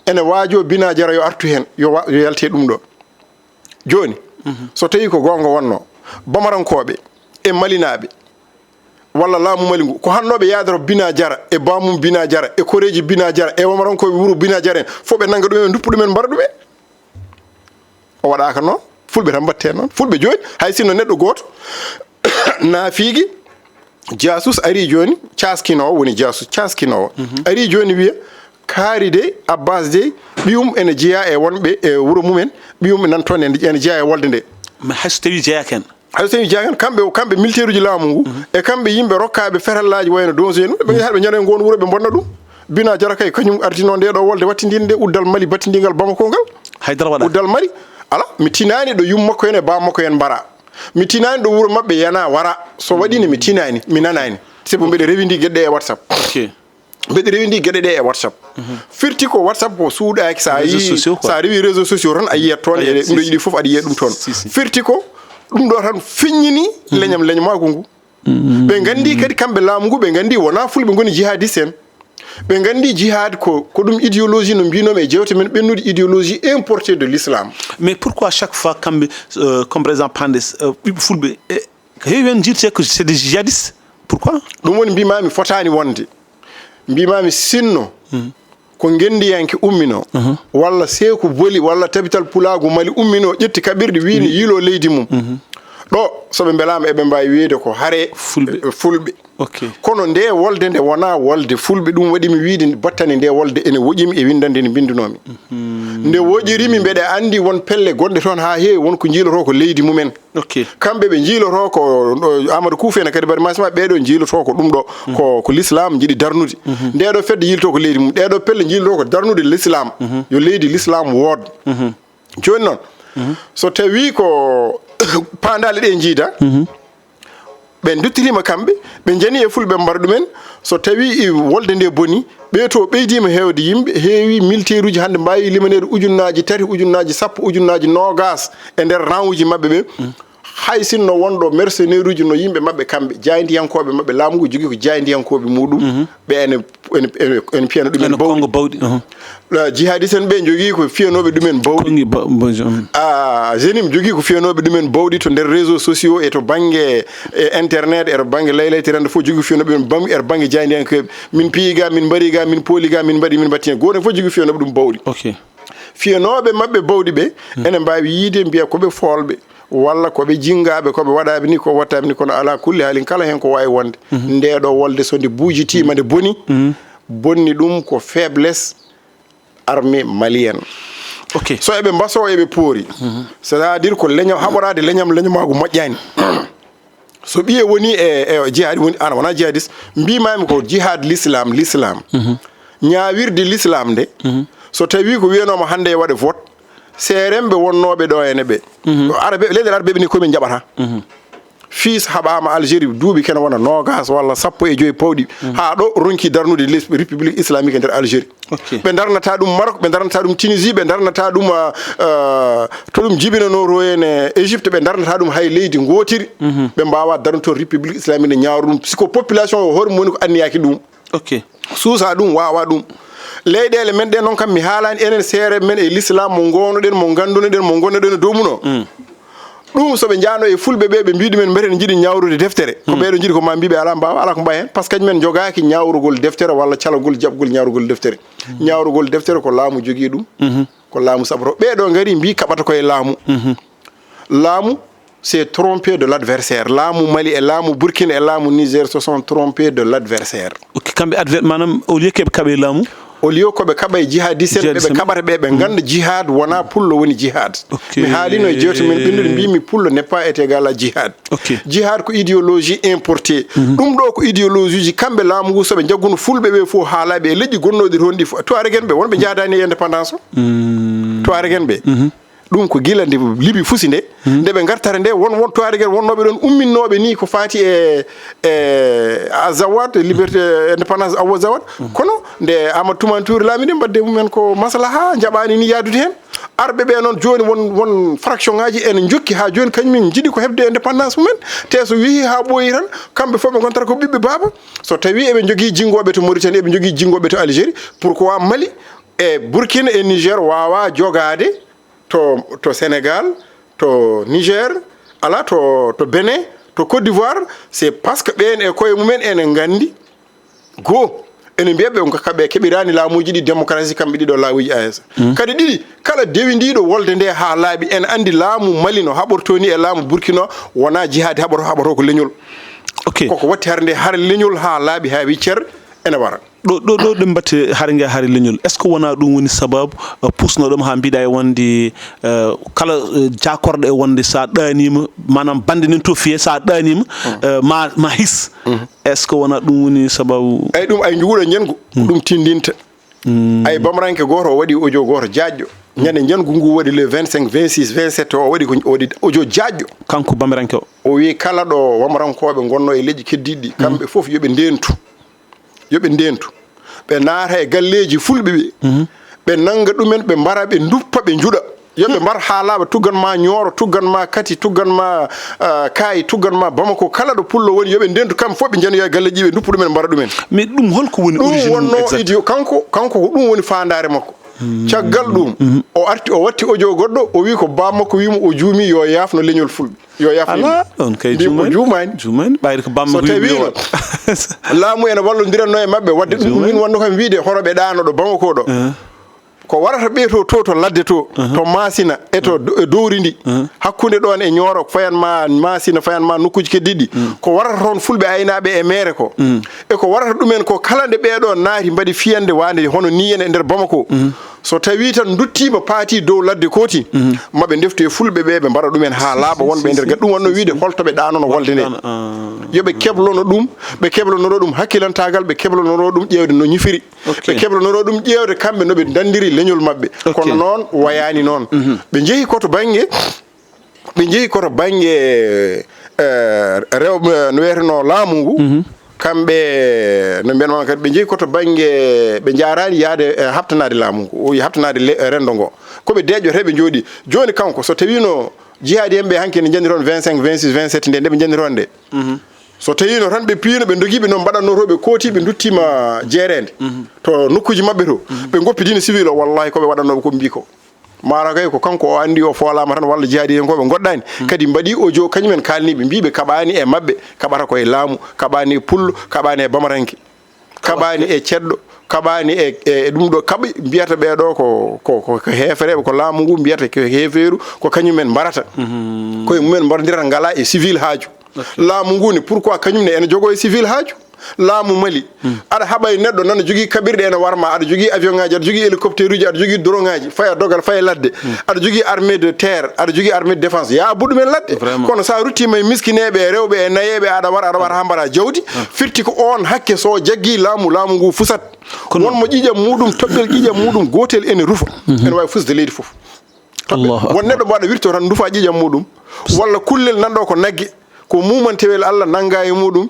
ene waajo Bina Jara yo artu hen, yo wa-, yo yalte ɗum ɗo. Jooni, so tawi ko goonga wonno, Bamarankoɓe e Malinaɓe, walla laamu Mali ngu, ko hannooɓe yaadoro Bina Jara e bamum Bina Jara e koreeji Bina Jara e Bamarankoɓe wuro Bina Jara en, fof ɓe nannga ɗumen, nduppa ɗumen, mbara ɗumen. O waɗaaka noon. Fulɓe tan mbaɗte noon. Fulɓe jooni, hay sinno neɗɗo gooto naafiigi, jasus ari jooni, caaskinowo woni jasus, caaskinowo. Ari jooni wiya, kaari dey, Abbas dey, ɓiyum ene jeyaa e wonɓe e wuro mumen, ɓiyum nan toon ene, ene jeyaa e wolde nde. Mais hay so tawi jeyaaka hen? Hay so tawi jeyaaka hen, kamɓe, kamɓe militaire uji laamu ngu, e kamɓe yimɓe rokkaaɓe fetallaaji wayno donso en, ɓe njaha ɓe njanoya ngoon wuro, ɓe mbonna ɗum. Bina Jara kay, kañum ardinoo nde ɗo wolde wattindinde uddal Mali battindingal Bamako ngal. Haydara waɗaaka. Uddal Mali, ala, mi tinaani ɗo yumma makko en e baaba makko en mbara. Mi tinaani ɗo wuro maɓɓe yana wara. So waɗi ne mi tinaani, mi nanaani. Sabu mbeɗe rewindi geɗe e WhatsApp. Ok. Mbeɗe rewindi geɗe ɗe e WhatsApp. Firti ko WhatsApp ko suuɗaaki, sa yi, sa rewi réseaux sociaux tan, a yiyat toon, e ɗum ɗo yiɗi fof aɗa yiya ɗum toon. Si, si. Firti ko ɗum ɗo tan feññini leñam, leñamaagu ngu. Ɓe nganndi kadi kamɓe laamu ngu, ɓe nganndi wonaa fulɓe ngoni jihadiste en. Ɓe nganndi jihad ko, ko ɗum idéologie no mbinomi e jewte men ɓennude, idéologie importée de l'islam. Mais pourquoi chaque fois kamɓe, euh, comme par exemple hannde, euh, ɓiɓɓe fulɓe, e, ko heewi heen njiirte ko c'est des jihadistes? Pourquoi? Ɗum woni mbimami fotaani wonde. Mbimami sinno ko ngenndiyanke ummino, walla Seeku Boli, walla Tabital Pulaagu Mali ummino, ƴetti kaɓirɗe, wii ne yiilo leydi mum. Ɗo, so ɓe mbelaama, eɓe mbaawi wiyde ko hare Fulɓe. Fulɓe. Ok. Kono nde wolde nde wonaa wolde Fulɓe, ɗum waɗi mi wiyde battane nde wolde ene woƴimi e winndannde nde mbinndunoomi. Nde woƴirimi, mbeɗa anndi won pelle gonɗe toon haa heewi, won ko njiilotoo ko leydi mumen. Ok. Kamɓe ɓe njiilotoo ko, ɗo, Amadou Koufi en e Kadi Barma Sima, ɓeeɗo njiilotoo ko ɗum ɗo, ko, ko l'islam njiɗi darnude. Ndeɗo fedde yiilotoo ko leydi mum, ɗeɗo pelle njiilotoo ko darnude l'islam. Yo leydi l'islam wood. Jooni noon, so tawi ko paandaale ɗe njiida, ɓe nduttirima kamɓe, ɓe njani e Fulɓe, ɓe mbara ɗumen. So tawi i wolde nde boni, ɓe to ɓeydima heewde yimɓe, heewi militaire uji hannde mbaawi limaneede ujunnaaji tati, ujunnaaji sappo, ujunnaaji noogas e nder rang uji maɓɓe ɓe. Hay sinno wonɗo mercenaire uji no yimɓe maɓɓe kamɓe, jaayndiyankooɓe maɓɓe, laamu ngu jogii ko jaayndiyankooɓe muɗum, ɓe ene, ene, ene, ene piyana ɗumen Ene bawɗi. Konngo bawɗi, uhum. La jihadiste en ɓe jogii ko fiyanooɓe ɗumen bawɗi. Konngi ba-, ba-, um. Ah, Zenim jogii ko fiyanooɓe ɗumen bawɗi to nder réseaux sociaux e to bannge, e internet, e to bannge laylayti renndo fof jogii ko fiyanooɓe ɗumen bawɗi, e to bannge jaayndiyankooɓe. Min piyi ga, min mbari ga, min pooli ga, min mbaɗi, min mbaɗti heen. Gooto fof jogii fiyanooɓe ɗum bawɗi. Ok. Fiyanooɓe maɓɓe bawɗi ɓe, ene mbaawi yiyde mbiya ko ɓe foolɓe, walla ko ɓe jinngaaɓe, ko ɓe waɗaaɓe ni, ko wattaaɓe ni, kono alaa kulli haalin kala heen ko waawi wonde. Ndeɗo wolde so nde buujitiima, nde boni, bonni ɗum ko faiblesse armée malienne. Ok. So eɓe mbasoo, eɓe poori. C'est-à-dire ko leñam, haɓoraade leñam, leñamaagu moƴƴaani. So ɓiye woni e, e jihadi, woni, an wona jihadiste, mbimami ko jihad l'islam, l'islam. Ñaawirde l'islam nde, so tawi ko wiyanoma hannde e waɗe vote, seeremɓe wonnooɓe ɗo ene ɓe. Ɗo Arabe, leyɗe Arabe ɓe ni komin njaɓata. Fils haɓama Algérie duuɓi kene wona noogas walla sappo e joyi pawɗi. Haa ɗo ronki darnude les-, République islamique e nder Algérie. Ok. Ɓe darnata ɗum Maroc, ɓe darnata ɗum Tunisie, ɓe darnata ɗum, ah, ah, to ɗum jibinano to en, eh, Égypte, ɓe darnata ɗum hay leydi ngootiri. Ɓe mbawa darnude toon République islamique nde ñaawra ɗum. Siko population o hoore mum woni ko anniyaki ɗum. Ok. Suusa ɗum, wawa ɗum. Leyɗeele men ɗe noon kam, mi haalani enen seere men e l'islam mo ngownoɗen, mo gandunoɗen, mo gonnoɗen e dow mum o. Ɗum so ɓe njaano e fulɓe ɓe, ɓe mbi ɗumen mbete ne jiɗi ñawrude deftere. Ko ɓeeɗo jiɗi ko ma mbiɓe ala mbawa, ala ko mbawa hen. Par ce que kañum en jogaki ñawrugol deftere walla calagol jaɓgol ñawrugol deftere. Ñawrugol deftere ko laamu jogii ɗum. Ko laamu sabato. Ɓeeɗo ngari mbi kaɓata koye laamu. Laamu, c'est trompé de l'adversaire. Laamu Mali e laamu Burkina e laamu Niger se sont trompés de l'adversaire. Ok, kamɓe adver-, maanaam, au lieu que ɓe kaɓe laamu? Au lieu ko ɓe kaɓa e jihadiste en, ɓe, ɓe kaɓata ɓe, ɓe ngannda jihad wona pullo woni jihad. Ok. Mi haalino e jeewte men ɓennduɗe, mbimi pullo n'est pas égal à jihad. Ok. Jihad ko idéologie importée. Ɗum ɗo ko idéologie ji kamɓe laamu ngu, so ɓe njagguno fulɓe ɓe fof haalaɓe e leƴƴi gonnooɗi toon ɗi fof. Tuareg en ɓe, wonɓe njaadaani e indépendance o. Tuareg en ɓe. Ɗum ko gila nde Libi fusi nde, nde ɓe ngartata nde, won, won Tuareg en wonnooɓe ɗoon umminnooɓe ni ko faati e, e Azawad, liberté, indépendance Azawad. Kono nde Amadou Toumani Touré laami nde, mbadde mumen ko maslaha, njaɓaani ni yaadude heen. Arɓe ɓe noon jooni won, won fraction ngaji ene njokki haa jooni, kañum min njiɗi ko heɓde indépendance mumen. Te so yehi haa ɓooyi tan, kamɓe fof ɓe ngontata ko ɓiɓɓe baaba. So tawi eɓe njogii jinngooɓe to Mauritanie, eɓe njogii jinngooɓe to Algérie, pourquoi Mali e Burkina e Niger waawa jogaade to, to Sénégal, to Niger, ala to, to Bénin, to Côte d'Ivoire? C'est parce que ɓeen e koye mumen ene nganndi, goo, ene mbiya ɓe ko kamɓe keɓirani laamuji ɗi démocratie, kamɓe ɗiɗo laamuji A E S. Kadi ɗiɗi, kala dewindiɗo wolde nde haa laaɓi, ene anndi laamu Mali no haɓorto ni e laamu Burkina, wona jihaadi haɓoto, haɓoto ko leñol. Ok. Koko watti hare nde, hare leñol haa laaɓi, haa wi cer, ene wara. Ɗo, ɗo, ɗo ɗen mbatte hare nge, hare leñol. Est-ce que wona ɗum woni sababu, uh, pusnoɗoma haa mbiɗa e wonde, uh, kala, uh, jakorɗo e wonde sa ɗanima, maanaam bande nen to fiye, sa ɗanima, uh, ma, ma his? Est-ce que wona ɗum woni sababu? Ay, ɗum ay njuguɗo ñanngu, ɗum tindinta. Ay bamaranke gooto o waɗi audio gooto jaajɗo. Ñande ñanngu ngu waɗi le vingt-cinq, vingt-six, vingt-sept o waɗi ko, o waɗi audio jaajɗo. Kanko bamaranke o? O wi kala ɗo wamarankooɓe ngonno e leƴƴi keddiɗi ɗi, kamɓe fof yoɓe ndentu. Yo ɓe ndentu. Ɓe naata e galleeji fulɓe ɓe. Ɓe nannga ɗumen, ɓe mbara, ɓe nduppa, ɓe njuɗa. Yo ɓe mbar haa laaɓa, tuggan ma Ñooro, tuggan ma Kati, tuggan ma, ah, Kaayi, tuggan ma Bamako. Kala ɗo pullo woni, yo ɓe ndentu kamɓe fof, ɓe njanoya e galleeji, ɓe nduppa ɗumen, mbara ɗumen. Mais ɗum holko woni origine mum exact? Ɗum wonno idio-, kanko, kanko ko ɗum woni faandaare makko. Caggal ɗum, o arti, o watti audio goɗɗo, o wi ko bammakko wi mo o juumi, yo yaafno leñol fulɓe. Yo yaafno. Ala, on kay juumani. Juumani. Juumani, ɓayri ko bammakko wi mo yo waɗ. Laamu ene wallondiranno e maɓɓe, wadde ɗum min wonno kam wiide hoto ɓe ɗaano ɗo Bamako ɗo. Eh. ko warata ɓe to, to, to ladde to, to Masina e to do-, e Dowri ndi, hakkunde ɗon e Nioro, fayan ma Masina, fayan ma nokkuuji keddiɗi, ko warata toon fulɓe aynaaɓe e meere ko, e ko warata ɗumen ko, kala nde ɓeeɗo naati mbaɗi fiyande waande hono ni en e nder Bamako, so tawi tan nduttiima paati dow ladde kooti, maɓe ndeftu e fulɓe ɓe, ɓe mbaɗa ɗumen haa laaɓa wonɓe e nder ga-, ɗum wonno wiide holto ɓe ɗaanono wolde nde. Yo ɓe keblono ɗum, ɓe keblonoro ɗum hakkilantaagal, ɓe keblonoro ɗum ƴeewde no ñifiri. Ok. Ɓe keblanoro ɗum ƴeewde kamɓe no ɓe ndanndiri leñol maɓɓe. Ok. Kono noon wayaani noon. Ɓe njehi ko to bannge, ɓe njehi ko to bannge, eh, rewɓe, no wiyeteno laamu ngu. Kamɓe, no mbiyanma kadi, ɓe njehi ko to bannge, ɓe njaaraani yahde, eh, haɓtanaade laamu ngu, o yi haɓtanaade le-, renndo ngo. Ko ɓe deeƴoteeɓe njooɗi. Jooni kanko, so tawiino jihaadi en ɓe hanki ne njanndi toon vingt-cinq, vingt-six, vingt-sept nde, nde ɓe njanndi toon nde. So tawiino tan ɓe piyino, ɓe ndogiiɓe noon mbaɗannoo to ɓe kooti, ɓe nduttiima jeereende to nokkuuji maɓɓe to, ɓe ngoppidii civil o, wallahi ko ɓe waɗannooɓe ko ɓe mbii ko. Maaro kay ko kanko o anndi o foolaama tan walla jihaadiyankooɓe ngoɗɗaani, kadi mbaɗii audio, kañumen kaalniiɓe, mbii ɓe kaɓaani e maɓɓe, kaɓata ko e laamu, kaɓaani e pullo, kaɓaani e bamaranke, kaɓaani e ceddo, kaɓaani e, e, e ɗum ɗo, kaɓi mbiyata ɓee ɗo ko, ko, ko, ko heefereeɓe, ko laamu ngu mbiyata ko heeferu, ko kañumen mbarata. Koye mumen mbardirata, ngalaa e civil haaju. Ok. Laamu ngu ne, pourquoi kañum ne ene jogoo e civil haaju? Laamu Mali, aɗa haɓa e neɗɗo nana jogii kaɓirɗe ene warma, aɗa jogii avion ŋaaji, aɗa jogii hélicoptère uji, aɗa jogii drone ŋaaji, faya dogal, faya ladde, aɗa jogii armée de terre, aɗa jogii armée de défense, ya abu ɗumen ladde. Vraiment. Kono sa ruttiima e miskineeɓe, e rewɓe, e nayeeɓe, aɗa wara, aɗa wara haa mbaɗa jawdi, firti ko on hakke so jaggii laamu, laamu ngu fusat. Kono won mo ƴiiƴam muɗum, toɓɓel ƴiiƴam muɗum gootel ene rufa, ene waawi fusde leydi fof. Toɓɓe. Allahu akbar. Won neɗɗo mbaɗa wirto tan ndufa ƴiiƴam muɗum, walla kullel nanɗo ko nagge, ko mumantewel Allah nannga e muɗum,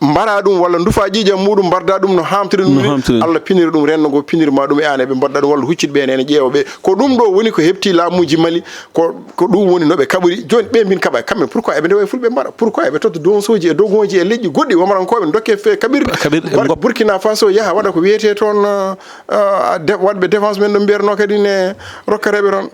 mbara ɗum walla ndufa ƴiiƴam muɗum, mbarda ɗum no hamtiri ɗum. No ni, hamtiri. Allah pinira ɗum, renndo ngo pinirma ɗum e an e ɓe mbaɗɗa ɗum walla huccitɓe en ene ƴeewa ɓe. Ko ɗum ɗo woni ko heɓti laamuuji Mali, ko, ko ɗum woni no ɓe kaɓori. Jooni ɓe mbin kaɓa, kamɓe pourquoi eɓe ndewa e fulɓe mbaɗa? Pourquoi eɓe totta donsooji e dogoji e leƴƴi goɗɗi wamarankooɓe dokke fe kaɓirɗe? Kaɓirɗe, Bar-, ngop- Burkina Faso yaha waɗa ko wiyetee toon, ah, ah, de-, waɗɓe défense men ɗo mbiyatnoo kadi ne rokkateeɓe toon.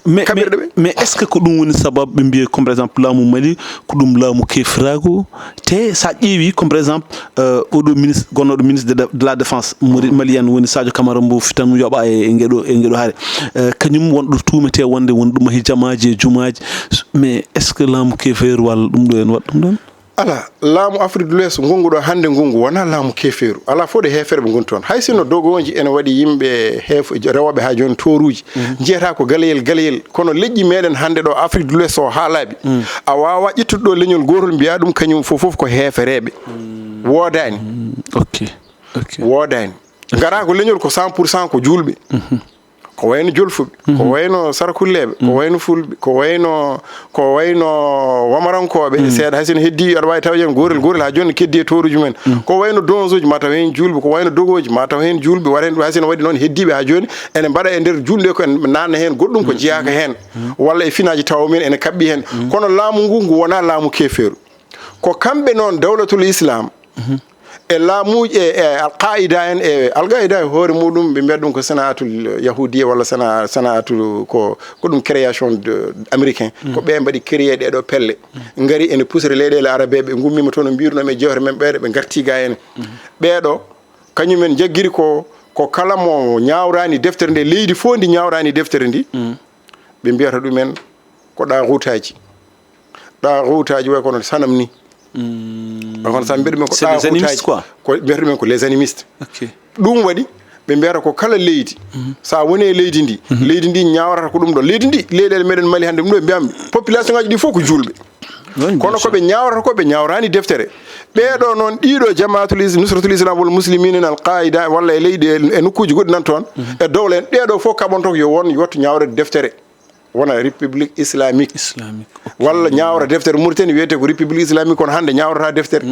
Mais, mais, kaɓirɗe ɓe. Mais est-ce que ko ɗum woni sababu ɓe mbiya, comme par exemple, laamu Mali, ko ɗum laamu keefiraagu? Te sa ƴeewi, comme par exemple, euh, oɗo ministre, gonnoɗo ministre de, de la défense, Mali-, malienne woni Sadio Camara mbo fitan yoɓa e, e ngeɗo, e ngeɗo hare. Euh, kañum wonɗo tuumete wonde woni ɗum mahi jamaaji e jumaaji. Mais est-ce que laamu keefeeru walla ɗum ɗo en waɗa ɗum ɗon? Ala, laamu Afrique de l'Ouest ngongu ɗo hannde ngongu wona laamu keefeeru. Ala fof ɗo heeferɓe ngoni toon. Hay sinno dogoji ene waɗi yimɓe heef-, rewooɓe haa jooni tooruuji. Njiyata ko galayel, galayel. Kono leƴƴi meɗen hannde ɗo Afrique de l'Ouest o haa laaɓi. A waawa ƴettude ɗo leñol gootol mbiya ɗum kañum fof, fof ko heefereeɓe. Woodaani. Ok, ok. Woodaani. Ngara ko leñol ko cent pour cent ko juulɓe. Ko wayno jolfuɓe, ko wayno sarkulleeɓe, ko wayno fulɓe, ko wayno, ko wayno wamarankooɓe, seeɗa hay sino heddii, aɗa waawi tawde en gootel gootel haa jooni keddi e tooruuji mumen. Ko wayno donsoji, ma taw heen juulɓe, ko wayno dogooji, ma taw heen juulɓe, wata heen ɗum hay sino waɗi noon heddiiɓe haa jooni, ene mbaɗa e nder juulɗe ko en naatna heen goɗɗum ko jeyaaka heen, walla e finaaji tawa men ene kaɓɓi heen. Kono laamu ngu, ngu wonaa laamu keefeeru. Ko kamɓe noon dawlatul Islam, e laamuuji, e, e Al-Qaida en, e Al-Qaida e hoore muɗum, ɓe mbiyata ɗum ko sanaatul yahudiya walla sana-, sanaatul ko, ko ɗum création de américain. Ko ɓe mbaɗi créé ɗee ɗo pelle. Ngari ene pusere leyɗeele arabeeɓe, ɓe ngummiima toon no mbirunomi e jewte men ɓeeɗe, ɓe ngarti ga ene. Ɓee ɗo, kañum en jaggiri ko, ko kala mo ñaawraani deftere nde, leydi fof ndi ñaawraani deftere ndi, ɓe mbiyata ɗumen ko ɗaaxuutaaji. Ɗaaxuutaaji way kono sanam ni. Way kono sanam, mbiyata ɗumen ko ɗaaxuutaaji. C'est des animistes, quoi. Ko mbiyata ɗumen ko les animistes. Ok. Ɗum waɗi ɓe mbiyata ko kala leydi, sa woni e leydi ndi, leydi ndi ñaawrata ko ɗum ɗo. Leydi ndi, leyɗeele meɗen Mali hannde, ɗum ɗo mbiyam, population ngaji ɗi fof ko juulɓe. Oui, bien sûr. Kono ko ɓe ñaawrata ko, ɓe ñaawraani deftere. Ɓee ɗo noon, ɗiɗo Jamaatul Is-, Nusratul Islam wal Muslimin en, Al Qaida, walla e leydi, e, e nokkuuji goɗɗi nan toon, e dowla en, ɗee ɗo fof kaɓonto ko yo won, yo wattu ñaawrede deftere. Wona République Islamique. Islamique, ok. Walla ñaawra deftere Mauritanie wiyetee ko République Islamique, kono hannde ñaawrata deftere.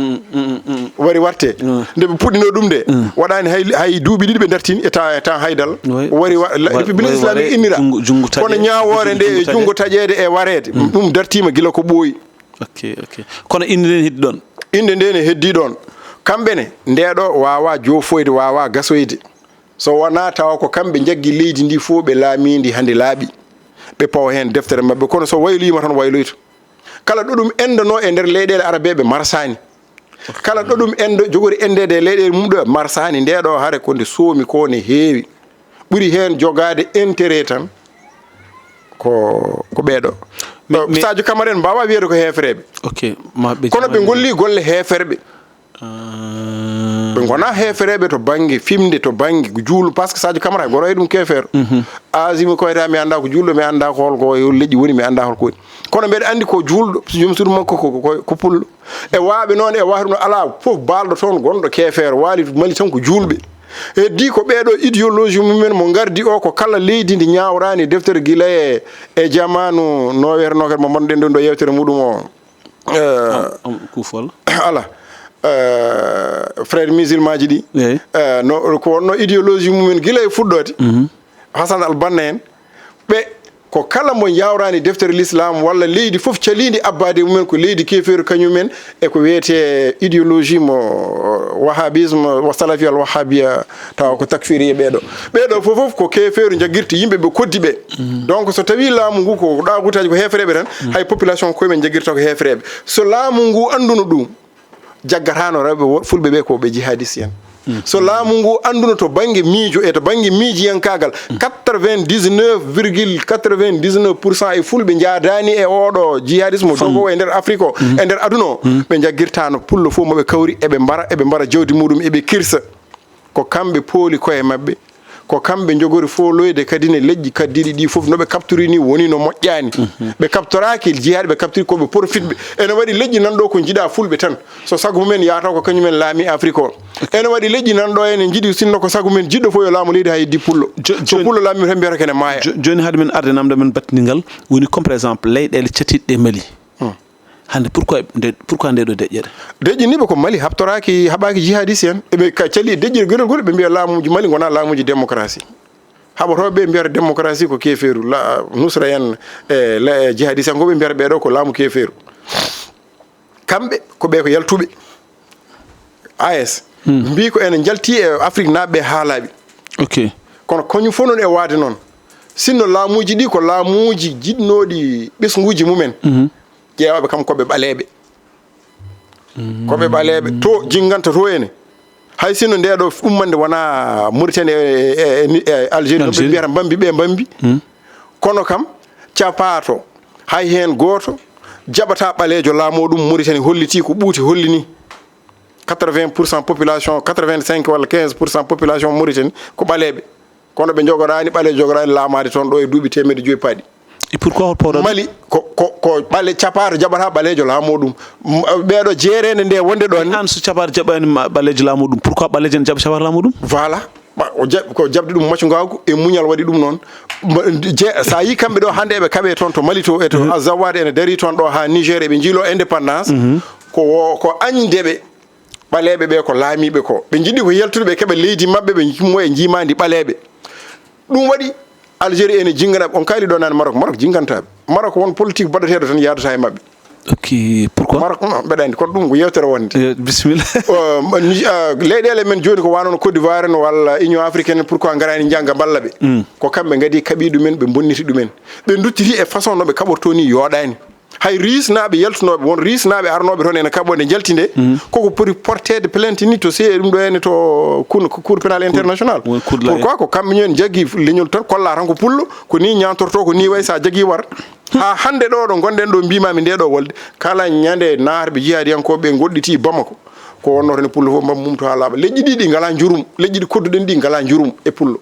Wari watte. Nde ɓe puɗɗino ɗum nde, waɗaani hay, hay duuɓi ɗiɗi ɓe dartini e temps, e temps Haydara. Oui. Wari wa-, la, République Islamique innira. Kono ñaawoore nde e junngo taƴeede e wareede, ɗum dartiima gila ko ɓooyi. Ok, ok. Kono innde nde heddi ɗon? Innde nde ne heddi ɗon. Kamɓe ne, nde ɗo waawaa joofoyde, waawaa gasoyde. So wonaa tawa ko kamɓe njaggi leydi ndi fof, ɓe laamii ndi haa ndi laaɓi. Ɓe pawa heen deftere maɓɓe, kono so wayloyiima tan wayloyta. Kala ɗo ɗum enndonoo e nder leyɗeele arabeeɓe marsaani. Kala ɗo ɗum enndo-, jogori enndeede e leyɗeele mum ɗo marsaani, nde ɗo hare ko nde soomi ko ne heewi. ɓuri heen jogaade intérêt tan ko ko ɓeeɗo. Sadio Camara en mbaawa wiyeede ko heefereeɓe. Ok. Ma ɓe kono ɓe ngolli golle heeferɓe. Ɓe ngonaa heefereeɓe to bannge fimde, to bannge juul, parce que Sadio Camara hay gooto waɗi ɗum keefeero. Azimi Koyta, mi anndaa ko juulɗo, mi anndaa ko hol ko e hol leƴƴi woni, mi anndaa hol ko woni. Kono mbeɗa anndi ko juulɗo, joom suudu makko ko, ko, ko pullo. E waaɓe noon, e wahru no alaa fof baalɗo toon gonɗo keefeero, waali Mali tan ko juulɓe. Heddii ko ɓeeɗo idéologie mumen mo ngardi o, ko kala leydi ndi ñaawraani deftere gila e, e jamaanu no wiyeteno kadi mo mbaɗɗen ɗo yewtere muɗum o. Eh, Am- am- kufol. Ala. Eh, frère musulman ji ɗi. Eyi. Eh, no, ko wonno idéologie mumen gila e fuɗɗoode. Hassan al Banna en. Ɓe ko kala mo yawrani deftere l'islam walla leydi fof calindi abbade mumen ko leydi kefeeru kañumen e ko wiyete idéologie mo wahhabisme wa salafi al wahhabiya tawa ko takfiri e ɓeeɗo. Ɓeeɗo fof fof ko kefeeru jaggirta yimɓe ɓe koddi ɓe. Donc so tawi laamu ngu ko ɗaagutaji ko heefereɓe tan, hay population ko men jaggirta ko heefereɓe. So laamu ngu annduno ɗum, jaggatano rewɓe wo-, fulɓe ɓe ko ɓe jihadiste en. So laamu ngu annduno to bannge miijo e to bannge miijiyankaagal, quatre-vingt-dix-neuf virgule quatre-vingt-dix-neuf pour cent e fulɓe njaadaani e oɗo jihadisme dogowo e nder Afrique o, e nder aduna o, ɓe jaggirtano pullo fof mo ɓe kawri, eɓe mbara, eɓe mbara jawdi muɗum, eɓe kirsa. Ko kamɓe pooli koye maɓɓe, ko kamɓe njogori foloyde kadi ne leƴƴi kaddiɗi ɗi fof, no ɓe kaptori ni woni no moƴƴaani. Ɓe kaptoraaki jihaaɗi, ɓe kaptori ko ɓe profitɓe. Ene waɗi leƴƴi nan ɗo ko njiɗa fulɓe tan. So sago mumen yahata ko kañumen laami Afrique o. Ene waɗi leƴƴi nan ɗo ene njiɗi sinno ko sago mumen jiɗɗo fof yo laamu leydi ha heddi pullo. Jo-, So joni pullo laami tan mbiyata kene maaya. Jo-, joni hade men arde namde men battindigal, woni comme par exemple leyɗele catiɗɗe Mali. Hannde, pourquoi nde, pourquoi nde ɗo deƴƴere? Deƴƴiniiɓe ko Mali haɓtoraaki, haɓaaki jihadiste en. Eɓe ka cali deƴƴirgol gol, ɓe mbiya laamuuji Mali ngonaa laamuuji démocratie. Haɓotooɓe ɓe mbiyata démocratie ko keefeeru, la, nusra en, e, la, e, jihadiste en ko ɓe mbiyata ɓeeɗo ko laamu keefeeru. Kamɓe ko ɓe ko yaltuɓe. A S. Mbi ko ene njalti e Afrique naaɓe ɓe haalaaɓe. Ok. Kono kañum fof noon e waade noon. Sinno laamuuji ɗi ko laamuuji jiɗnooɗi ɓesnguuji mumen. Ƴeewaaɓe kam ko ɓe ɓaleeɓe. Ko ɓe ɓaleeɓe. To jinnganta to ene. Hay sinno nde ɗo ummande wonaa Mauritanie e, e, e, e Algérie, no ɓe Algérie. Mbiyata mbambi, ɓe mbambi. Kono kam, capaato, hay heen gooto jaɓataa ɓaleejo laamoo ɗum Mauritanie hollitii ko ɓuuti holli ni. Quatre-vingts pour cent population, quatre-vingt-cinq walla quinze pour cent population Mauritanie ko ɓaleeɓe. Kono ɓe njogoraani, ɓaleejo jogoraani laamaade toon ɗo e duuɓi teemedde joyi paaɗi. Et pourquoi hol pawɗo? Mali ko, ko, ko ɓale capaato jaɓata ɓaleejo laamoo ɗum. M-, ɓeeɗo jeereende nde wonde ɗoon. An so capaato jaɓaani ma-, ɓaleejo laamoo ɗum, pourquoi ɓaleejo ene jaɓa capaato laamoo ɗum? Voilà. Ɓa-, o jaɓ-, ko jaɓde ɗum macungaagu e muñal waɗi ɗum noon. Ma-, je-, so a yii kamɓe ɗo hannde eɓe kaɓe toon to Mali to, e to Azawad ene darii toon ɗo haa Niger eɓe njiiloo indépendance. Ko wo-, ko añde ɓe ɓaleeɓe ɓe ko laamiiɓe ko. Ɓe njiɗi ko yaltude ɓe keɓa leydi maɓɓe, ɓe njimmo e njiimaandi ɓaleeɓe. Ɗum waɗi Algérie ene jinngana ɓe. On kaali ɗo naan Maroc, Maroc jinngantaaɓe. Maroc won politique baɗateeɗo tan yaadata e maɓɓe. Ok, pourquoi? Maroc, non, mbeɗa anndi, kono ɗum ko yewtere wonde. Eh, bisimilla. O, ma-, ni-, ah, leyɗeele men jooni ko wano no Côte d'Ivoire en walla Union africaine en, pourquoi ngaraani njannga mballa ɓe? Ko kamɓe ngadi kaɓi ɗumen, ɓe bonniti ɗumen. Ɓe duttiti e façon no ɓe kaɓorto ni yooɗaani. Hay riisnaaɓe yaltunooɓe, won riisnaaɓe arnooɓe toon ene kaɓoo nde njalti nde, koko poti porteede plainte ni to C E ɗum ɗo ene to kun-, ko Cour pénal international. Won Cour de la Pourquoi ko kamɓe ñoon jaggi leñol tan, kolla tan ko pullo, ko ni ñaantorto, ko ni way sa jaggi war. Haa hannde ɗo ɗo ngonɗen ɗo mbimami nde ɗo wolde, kala ñande naatɓe jihaadiyankooɓe ɓe ngoɗɗiti Bamako, ko wonno toon e pullo fof mbam mum to haa laaɓa. Leƴƴi ɗi ɗi ngalaa njurum, leƴƴi ɗi kodduɗen ɗi ngalaa njurum e pullo.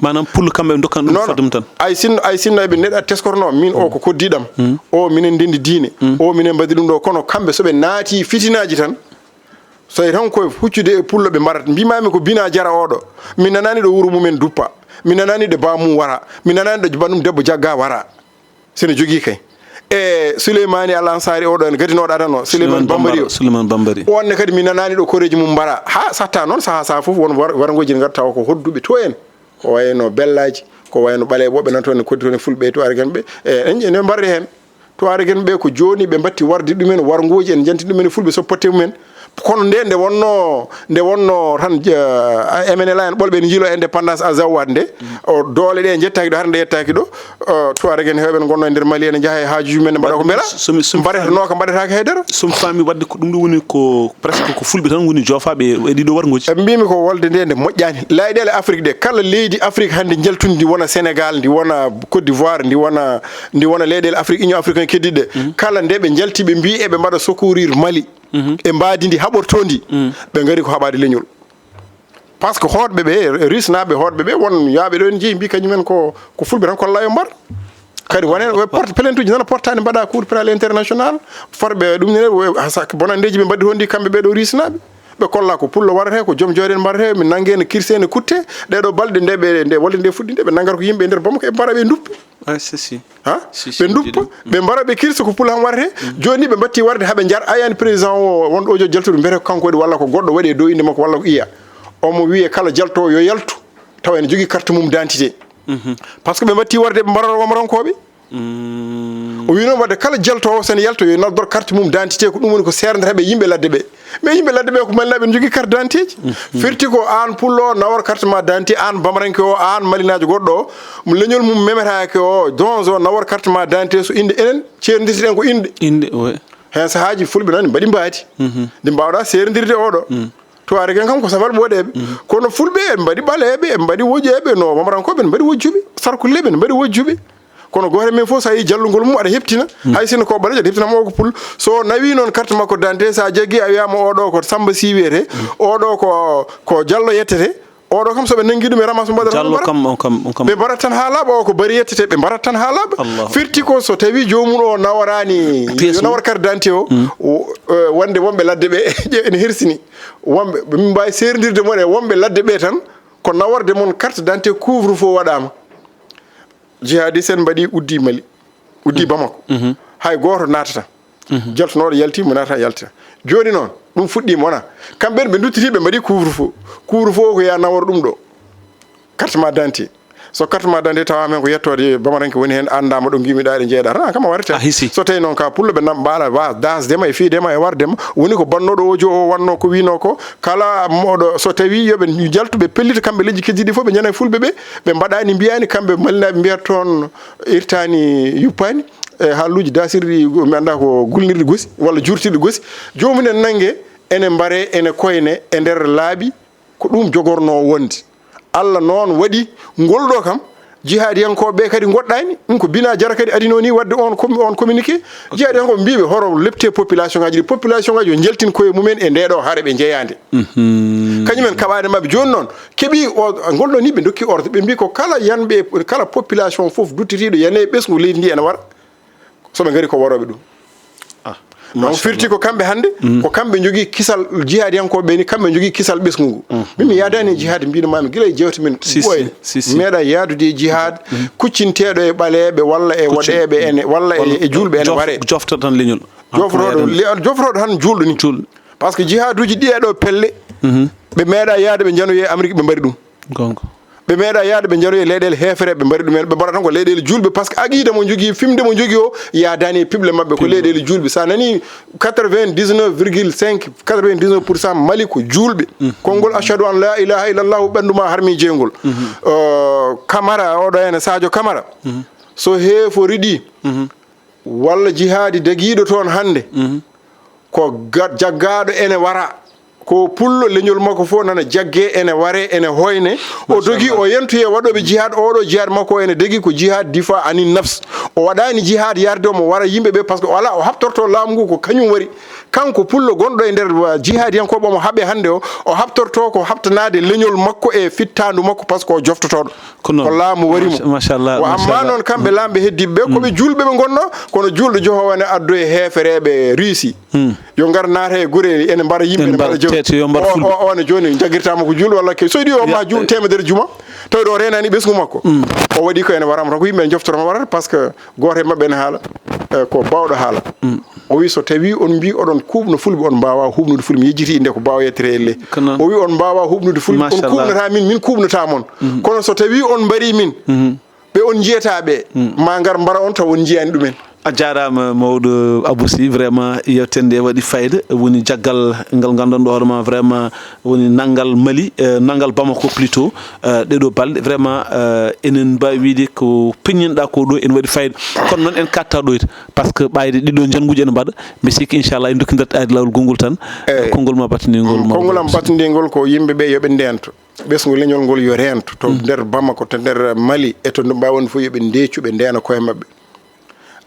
Maanaam pullo kamɓe ɓe ndokkan ɗum Non, fadde mum tan. Ay sinno, ay sinno eɓe neɗɗa teskorno, min o ko koddiɗam. O minen ndendi diine. O minen mbaɗi ɗum ɗo, kono kamɓe so ɓe naati fitinaaji tan, so e tan koye huccude e pullo ɓe mbarat. Mbimami ko Bina Jara oɗo. Mi nanani ɗo wuro mumen duppa. Mi nanani ɗo bamum wara. Mi nanani ɗo banum debbo jagga wara. Sene jogii kay. E Souleymani Al Ansari oɗo en gadinooɗo adano, Souleymane Bambari o. Souleymane Bambari. On ne kadi mi nanaani ɗo koreeji mum mbara. Ha satta noon, saha saha fof won war-, warngooji ne ngarta tawa ko hodduɓe to en. Ko wayno Bellaji, ko wayno Ɓaleeɓe woɓɓe nan toon ne koddi toon e Fulɓe e Tuwaareg en ɓe. E en, en mbarri heen. Tuwaareg en ɓe ko jooni ɓe mbatti warde ɗumen, warngooji en njanti ɗumen e Fulɓe so potte mumen. Kono nde nde wonno nde wonno tan, eh, M N L A en ɓolɓe ne njilo indépendance Azawad nde, o doole ɗe njettaaki ɗo, hara nde yettaaki ɗo. Eh, tuwaare gen heewɓe ne ngonno e nder Mali ene njaha e haajuji men ne mbaɗa ko mbela. Mbaɗetenooka mbaɗetaake haydara. Somi faami wadde ko ɗum ɗo woni ko presque ko fulɓe tan woni joofaaɓe e ɗiɗo warngooji. E mbimi ko wolde nde nde moƴƴaani. Leyɗeele Afrique ɗe, kala leydi Afrique hannde njaltundi ndi wona Sénégal, ndi wona Côte d'Ivoire, ndi wona, ndi wona leyɗeele Afrique, Union africaine keddiɗe ɗe. Kala nde ɓe njalti ɓe mbi eɓe mbaɗa secourir Mali. E mbaadi ndi haɓortoo ndi, ɓe ngari ko haɓaade leñol. Par ce que hoɗɓe ɓe, Russe naaɓe hoɗɓe ɓe, won yaaɓe ɗo en jeyi mbi kañumen ko, ko fulɓe tan kolla yo mbar. Kadi wonen, ɓe porte plainte uji nana portaani mbaɗa cour pénal international, farɓe ɗum ne, we-, ha sa-, bonandeeji ɓe mbaɗi toon ndi kamɓe ɓe ɗo Russe naaɓe. Ɓe kolla ko pullo warate, ko joom jooɗen mbarate, min nangge ne kirse ne kutte, ɗe ɗo balɗe nde ɓe, nde wolde nde fuɗɗi nde, ɓe nangata ko yimɓe e nder Bamako, e mbara ɓe nduppi. Ah, si, si. Ha? Si, si, ɓe nduppa, ɓe mbara ɓe kirsa ko pullo han warate. Jooni ni ɓe mbatti warde haɓe njar, ayani président o, won ɗo jo jaltuɗo mbiyete ko kanko waɗi walla ko goɗɗo waɗi e dow innde makko walla ko iya. Omo wiye kala jaltoowo yo yaltu, tawa ene jogii carte mum d'identité. Par ce que ɓe mbatti warde ɓe mbarata Wamarankooɓe. O wi noon wadde kala jaltoowo so ene yalta yo noddor carte mum d'identité, ko ɗum woni ko seernata ɓe yimɓe ladde ɓe. Mais yimɓe ladde ɓe ko Malinaaɓe ne jogii carte d'identité ji. Firti ko aan pullo nawor carte ma d'identité, aan Bamaranke o, aan Malinaajo goɗɗo o, mo leñol mum memetaake o, Donzo nawor carte ma d'identité so innde enen ceerndirten ko innde. Innde, oui. Heen sahaaji fulɓe noon mbaɗi mbaadi. Ndi mbaawɗa seerndirde oɗo. Tuwaare gen kam ko safal ɓooɗeeɓe. Kono fulɓe en mbaɗi ɓaleeɓe, en mbaɗi woƴeeɓe, no Wamarankooɓe en mbaɗi wojjuɓe, sarkulleeɓe en mbaɗi wojjuɓe. Kono gooto men fof so a yii jallungol mum aɗa heptina. Hay sinno ko ɓaleejo aɗa heptina mo o ko pullo. So nawi noon carte makko d'identité, so a jaggi a wiyama oɗo ko Samba Sy wiyete, oɗo ko, ko Jallo yettete, oɗo kam so ɓe nangi ɗum e ramas mbaɗa Jallo kam, on kam, on kam. Ɓe mbarat tan haa laaɓa, o ko Bari yettete, ɓe mbarat tan haa laaɓa. Allahu Firti ko so tawi joomum o nawarani, yo nawor carte d'identité o, o, eh, wonde wonɓe ladde ɓe ƴe-, ene hersini. Wonɓe, ɓe min mbaawi seerndirde mon e wonɓe ladde ɓe tan, ko naworde mon carte d'identité couvre-feu waɗaama. Jihadiste en mbaɗi uddi Mali, uddi Bamako. Hay gooto naatata. Jaltunooɗo yalti, mo naata yaltita. Jooni noon, ɗum fuɗɗiima, wona? Kamɓe ɓe nduttiti, ɓe mbaɗi couvre-feu. Couvre-feu o ko yaa nawor ɗum ɗo. Carte ma d'identité. So carte ma d'identité tawaama heen ko yettoode Bamaranke woni heen, anndaama ɗo ngiwmiɗa, eɗen njeeɗa tan, aan kam a warete. A hisi. So tawi noon ka pullo, ɓe nam-, mbaala wa-, daasde ma e fiyde ma e warde ma, woni ko bannooɗo o jo o wannoo ko wiynoo ko, kala moɗo, so tawi yo ɓe njaltu, ɓe pellita kamɓe leƴƴi keddiiɗi fof, ɓe njana e fulɓe ɓe, ɓe mbaɗaani, mbiyaani, kamɓe Malinaaɓe mbiyata toon irtaani, yuppaani, e haaluuji daasirɗi, mi anndaa ko gulnirɗi gosi walla juurtirɗi gosi. Joomum en nannge, ene mbare, ene koyne e nder laaɓi, ko ɗum jogornoo wonde. Allah noon waɗi ngol ɗo kam, jihaadiyankooɓe ɓe kadi ngoɗɗaani. Ɗum ko Bina Jara kadi adinoo ni waɗde on commu-, on communiqué. Jihaadiyankooɓe mbiiɓe horo lepte population ngaji ɗi. Population ngaji yo njaltin koye mumen e nde ɗo hare ɓe njeyaande. Kañumen kaɓaade maɓɓe. Jooni noon, keɓi o, ngol ɗo ni ɓe ndokki ordre. Ɓe mbi ko kala yanɓe, kala population fof duttitiiɗo yanee ɓesngu leydi ndi ene wara. So ɓe ngari ko warooɓe ɗum. Ah, donc, firti ko kamɓe hannde, ko kamɓe njogii kisal, jihaadiyankooɓe ɓe ni, kamɓe njogii kisal ɓesngu ngu. Min mi yaadaani e jihaadi, mbiɗo maami gila e jeewte men ɓooyɗe. Si, si. Meeɗa yaadude e jihaad, kuccinteeɗo e ɓaleeɓe walla e woɗeeɓe ene, walla e, e juulɓe ene ware. Jofta tan leñol. Jofrooɗo, le-, jofrooɗo tan juulɗo ni. Juulɗo. Par ce que jihaaduuji ɗi e ɗo pelle, ɓe meeɗa yaade ɓe njanoyi e Amérique, ɓe mbaɗi ɗum. Gonga. Ɓe meeɗa yaade ɓe njaroya leyɗeele heefereɓe, ɓe mbaɗi ɗumen, ɓe mbaɗa tan ko leyɗeele juulɓe, par ce que aqida mo jogii, fimde mo jogii o yaadaani e piɓle maɓɓe, ko leyɗeele juulɓe. Sa nani quatre-vingt-dix-neuf virgule cinq, quatre-vingt-dix-neuf pour cent Mali ko juulɓe. Konngol ashhadu an la ilaha illallahu ɓanndu ma harmi jeygol. Euh, Camara, oɗo ene Sadio Camara. So heefori ɗi, walla jihaadi dagiiɗo toon hannde, ko ga-, jaggaaɗo ene wara. Ko pullo leñol makko fof nana jagge, ene ware, ene hoyne. O dogi, o yentoye waɗooɓe jihaad. Oɗo jihaad makko o ene dogi ko jihaad difa anin nafs. O waɗaani jihaad yarde omo wara yimɓe ɓe, par ce que o alaa, o haɓtorto laamu ngu ko kañum wari. Kanko pullo gonɗo e nder, uh, jihaadiyankooɓe omo haɓe hannde o, o haɓtorto ko haɓtanaade leñol makko e fittaandu makko, par ce que o joftotooɗo. Ko noon. Ko laamu wari mo. Macha-, machallah, wa amma machallah. Noon kamɓe laamɓe heddiiɓe ɓe, ko ɓe juulɓe ɓe ngonnoo, kono juulɗo joho ene addoye heefereeɓe Riisi. Yo ngar naata e gure, ene mbara yimɓe, ene mbara jawdi. Te, te yo mbar o, fulɓe. O, o ne jooni jaggirtaama ko juulɗo walla ke-, so iɗi o ma juu-, eh, teemedere juma, tawi ɗo reenaani ɓesngu makko. O waɗi ko ene warama tan, ko yimɓe ene joftoroma warata, par ce que gooto e maɓɓe ene haala, eh, ko baawɗo haala. O wi so tawi on mbi oɗon kuuɓno fulɓe, on mbaawa huuɓnude fulɓe, mi yejjiti innde ko baawa yettere elle. Ko noon. O wi on mbaawa huuɓnude fulɓe, on kuuɓnata min, min kuuɓnata mon. Kono so tawi on mbari min, ɓe on njiyata ɓe, ma ngar mbara on taw on njiyaani ɗumen. A jaaraama mawɗo Abou Sy, vraiment yewtere nde waɗi fayida, woni jaggal ngal nganndan ɗo hoore ma, vraiment woni nanngal Mali, eh, nanngal Bamako plutôt, eh, ɗeɗo balɗe vraiment, eh, enen mbaawi wiide ko peññinɗa ko ɗo ene waɗi fayida. Kono noon en katta ɗo it, parce que ɓayde ɗiɗo njannguji ene mbaɗa, mbi sikki inchallah en dokkidat ayde laawol gonngol tan, eh, konngol ma battiningol. Mm, konngol am battiningol ko yimɓe ɓe yoɓe ndento, ɓesngu leñol ngol yo rento to nder Bamako, to nder Mali, e to mbaawi wonde fof yoɓe ndeecu, ɓe ndeena koye maɓɓe.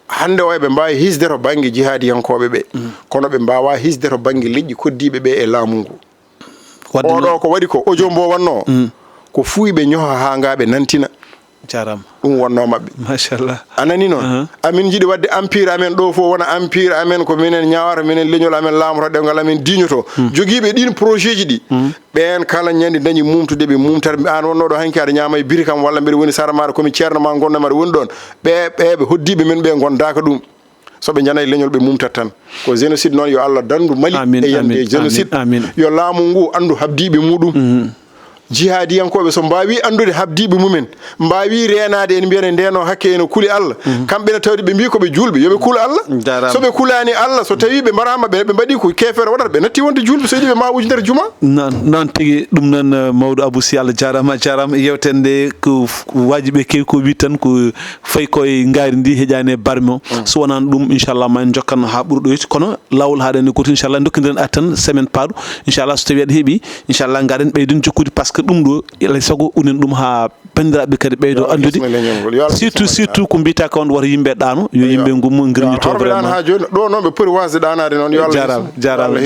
Hannde o eɓe mbaawi hisde to bannge jihaadiyankooɓe ɓe, kono ɓe mbaawaa hisde to bannge leƴƴi koddiiɓe ɓe e laamu ngu. Wadde oɗo noon ko waɗi ko audio mbo wannoo, ko fuuyɓe ñoha haa ngaa ɓe nantina. Jaaraama. Ɗum wonnoo maɓɓe. Machallah. A nani noon? Amin njiɗi waɗde empire amen ɗo fof wona empire amen, ko minen ñaawata, minen leñol amen laamotoo, ɗemngal amen diñoto. Jogiiɓe ɗiin projet ji ɗi, ɓeen kala ñande dañi mumtude ɓe mumtata. Aan wonnoo ɗo hanki aɗa ñaama e biri kam walla mbeɗa woni sara maaɗa komi ceerno ma ngonno maɗa woni ɗoon. Ɓe ɓe ɓe hoddiiɓe men ɓe ngondaaka ɗum. So ɓe njanay leñol ɓe mumtat tan. Ko génocide noon yo Allah dandu Mali e yande génocide. Yo laamu ngu anndu habdiiɓe muɗum. Jihaadiyankooɓe so mbaawi anndude habdiiɓe mumen, mbaawi reenaade en mbiyane ndeno hakke ene kuli Allah. Kamɓe ne tawde ɓe mbi ko ɓe juulɓe, yo ɓe kul Allah. So ɓe kulaani Allah, so tawi ɓe mbaraama ɓe, ɓe mbaɗi ko keefeero waɗata, ɓe natti wonde juulɓe, so yiɗi ɓe ma uji nder juma. Noon, noon tigi, ɗum noon, eh, mawɗo Abou Sy, Allah jaaraama, a jaaraama. Yewtere nde ko f-, ko waajiɓe kewi ko wi tan ko fayi koye ngaari ndi heƴaani e barme o. So wonaano ɗum, inchallah, ma en njokkan haa ɓuri ɗo yetti. Kono laawol haaɗani gooto, inchallah, ndokkidiren at tan semaine paaɗo. Inchallah, so tawi aɗa heɓi, inchallah, ngaɗen ɓeyden jokkude, parce que ɗum ɗo, alay sago unen ɗum haa banndiraaɓe kadi ɓeydo anndude. Surtout, surtout ko mbiyata ko on wata yimɓe ɗaano, yo yimɓe ngummo ngirñito vraiment. Haa jooni, ɗo noon ɓe poti waasde ɗaanaade noon, yo Allah. Jaaraama, jaaraama.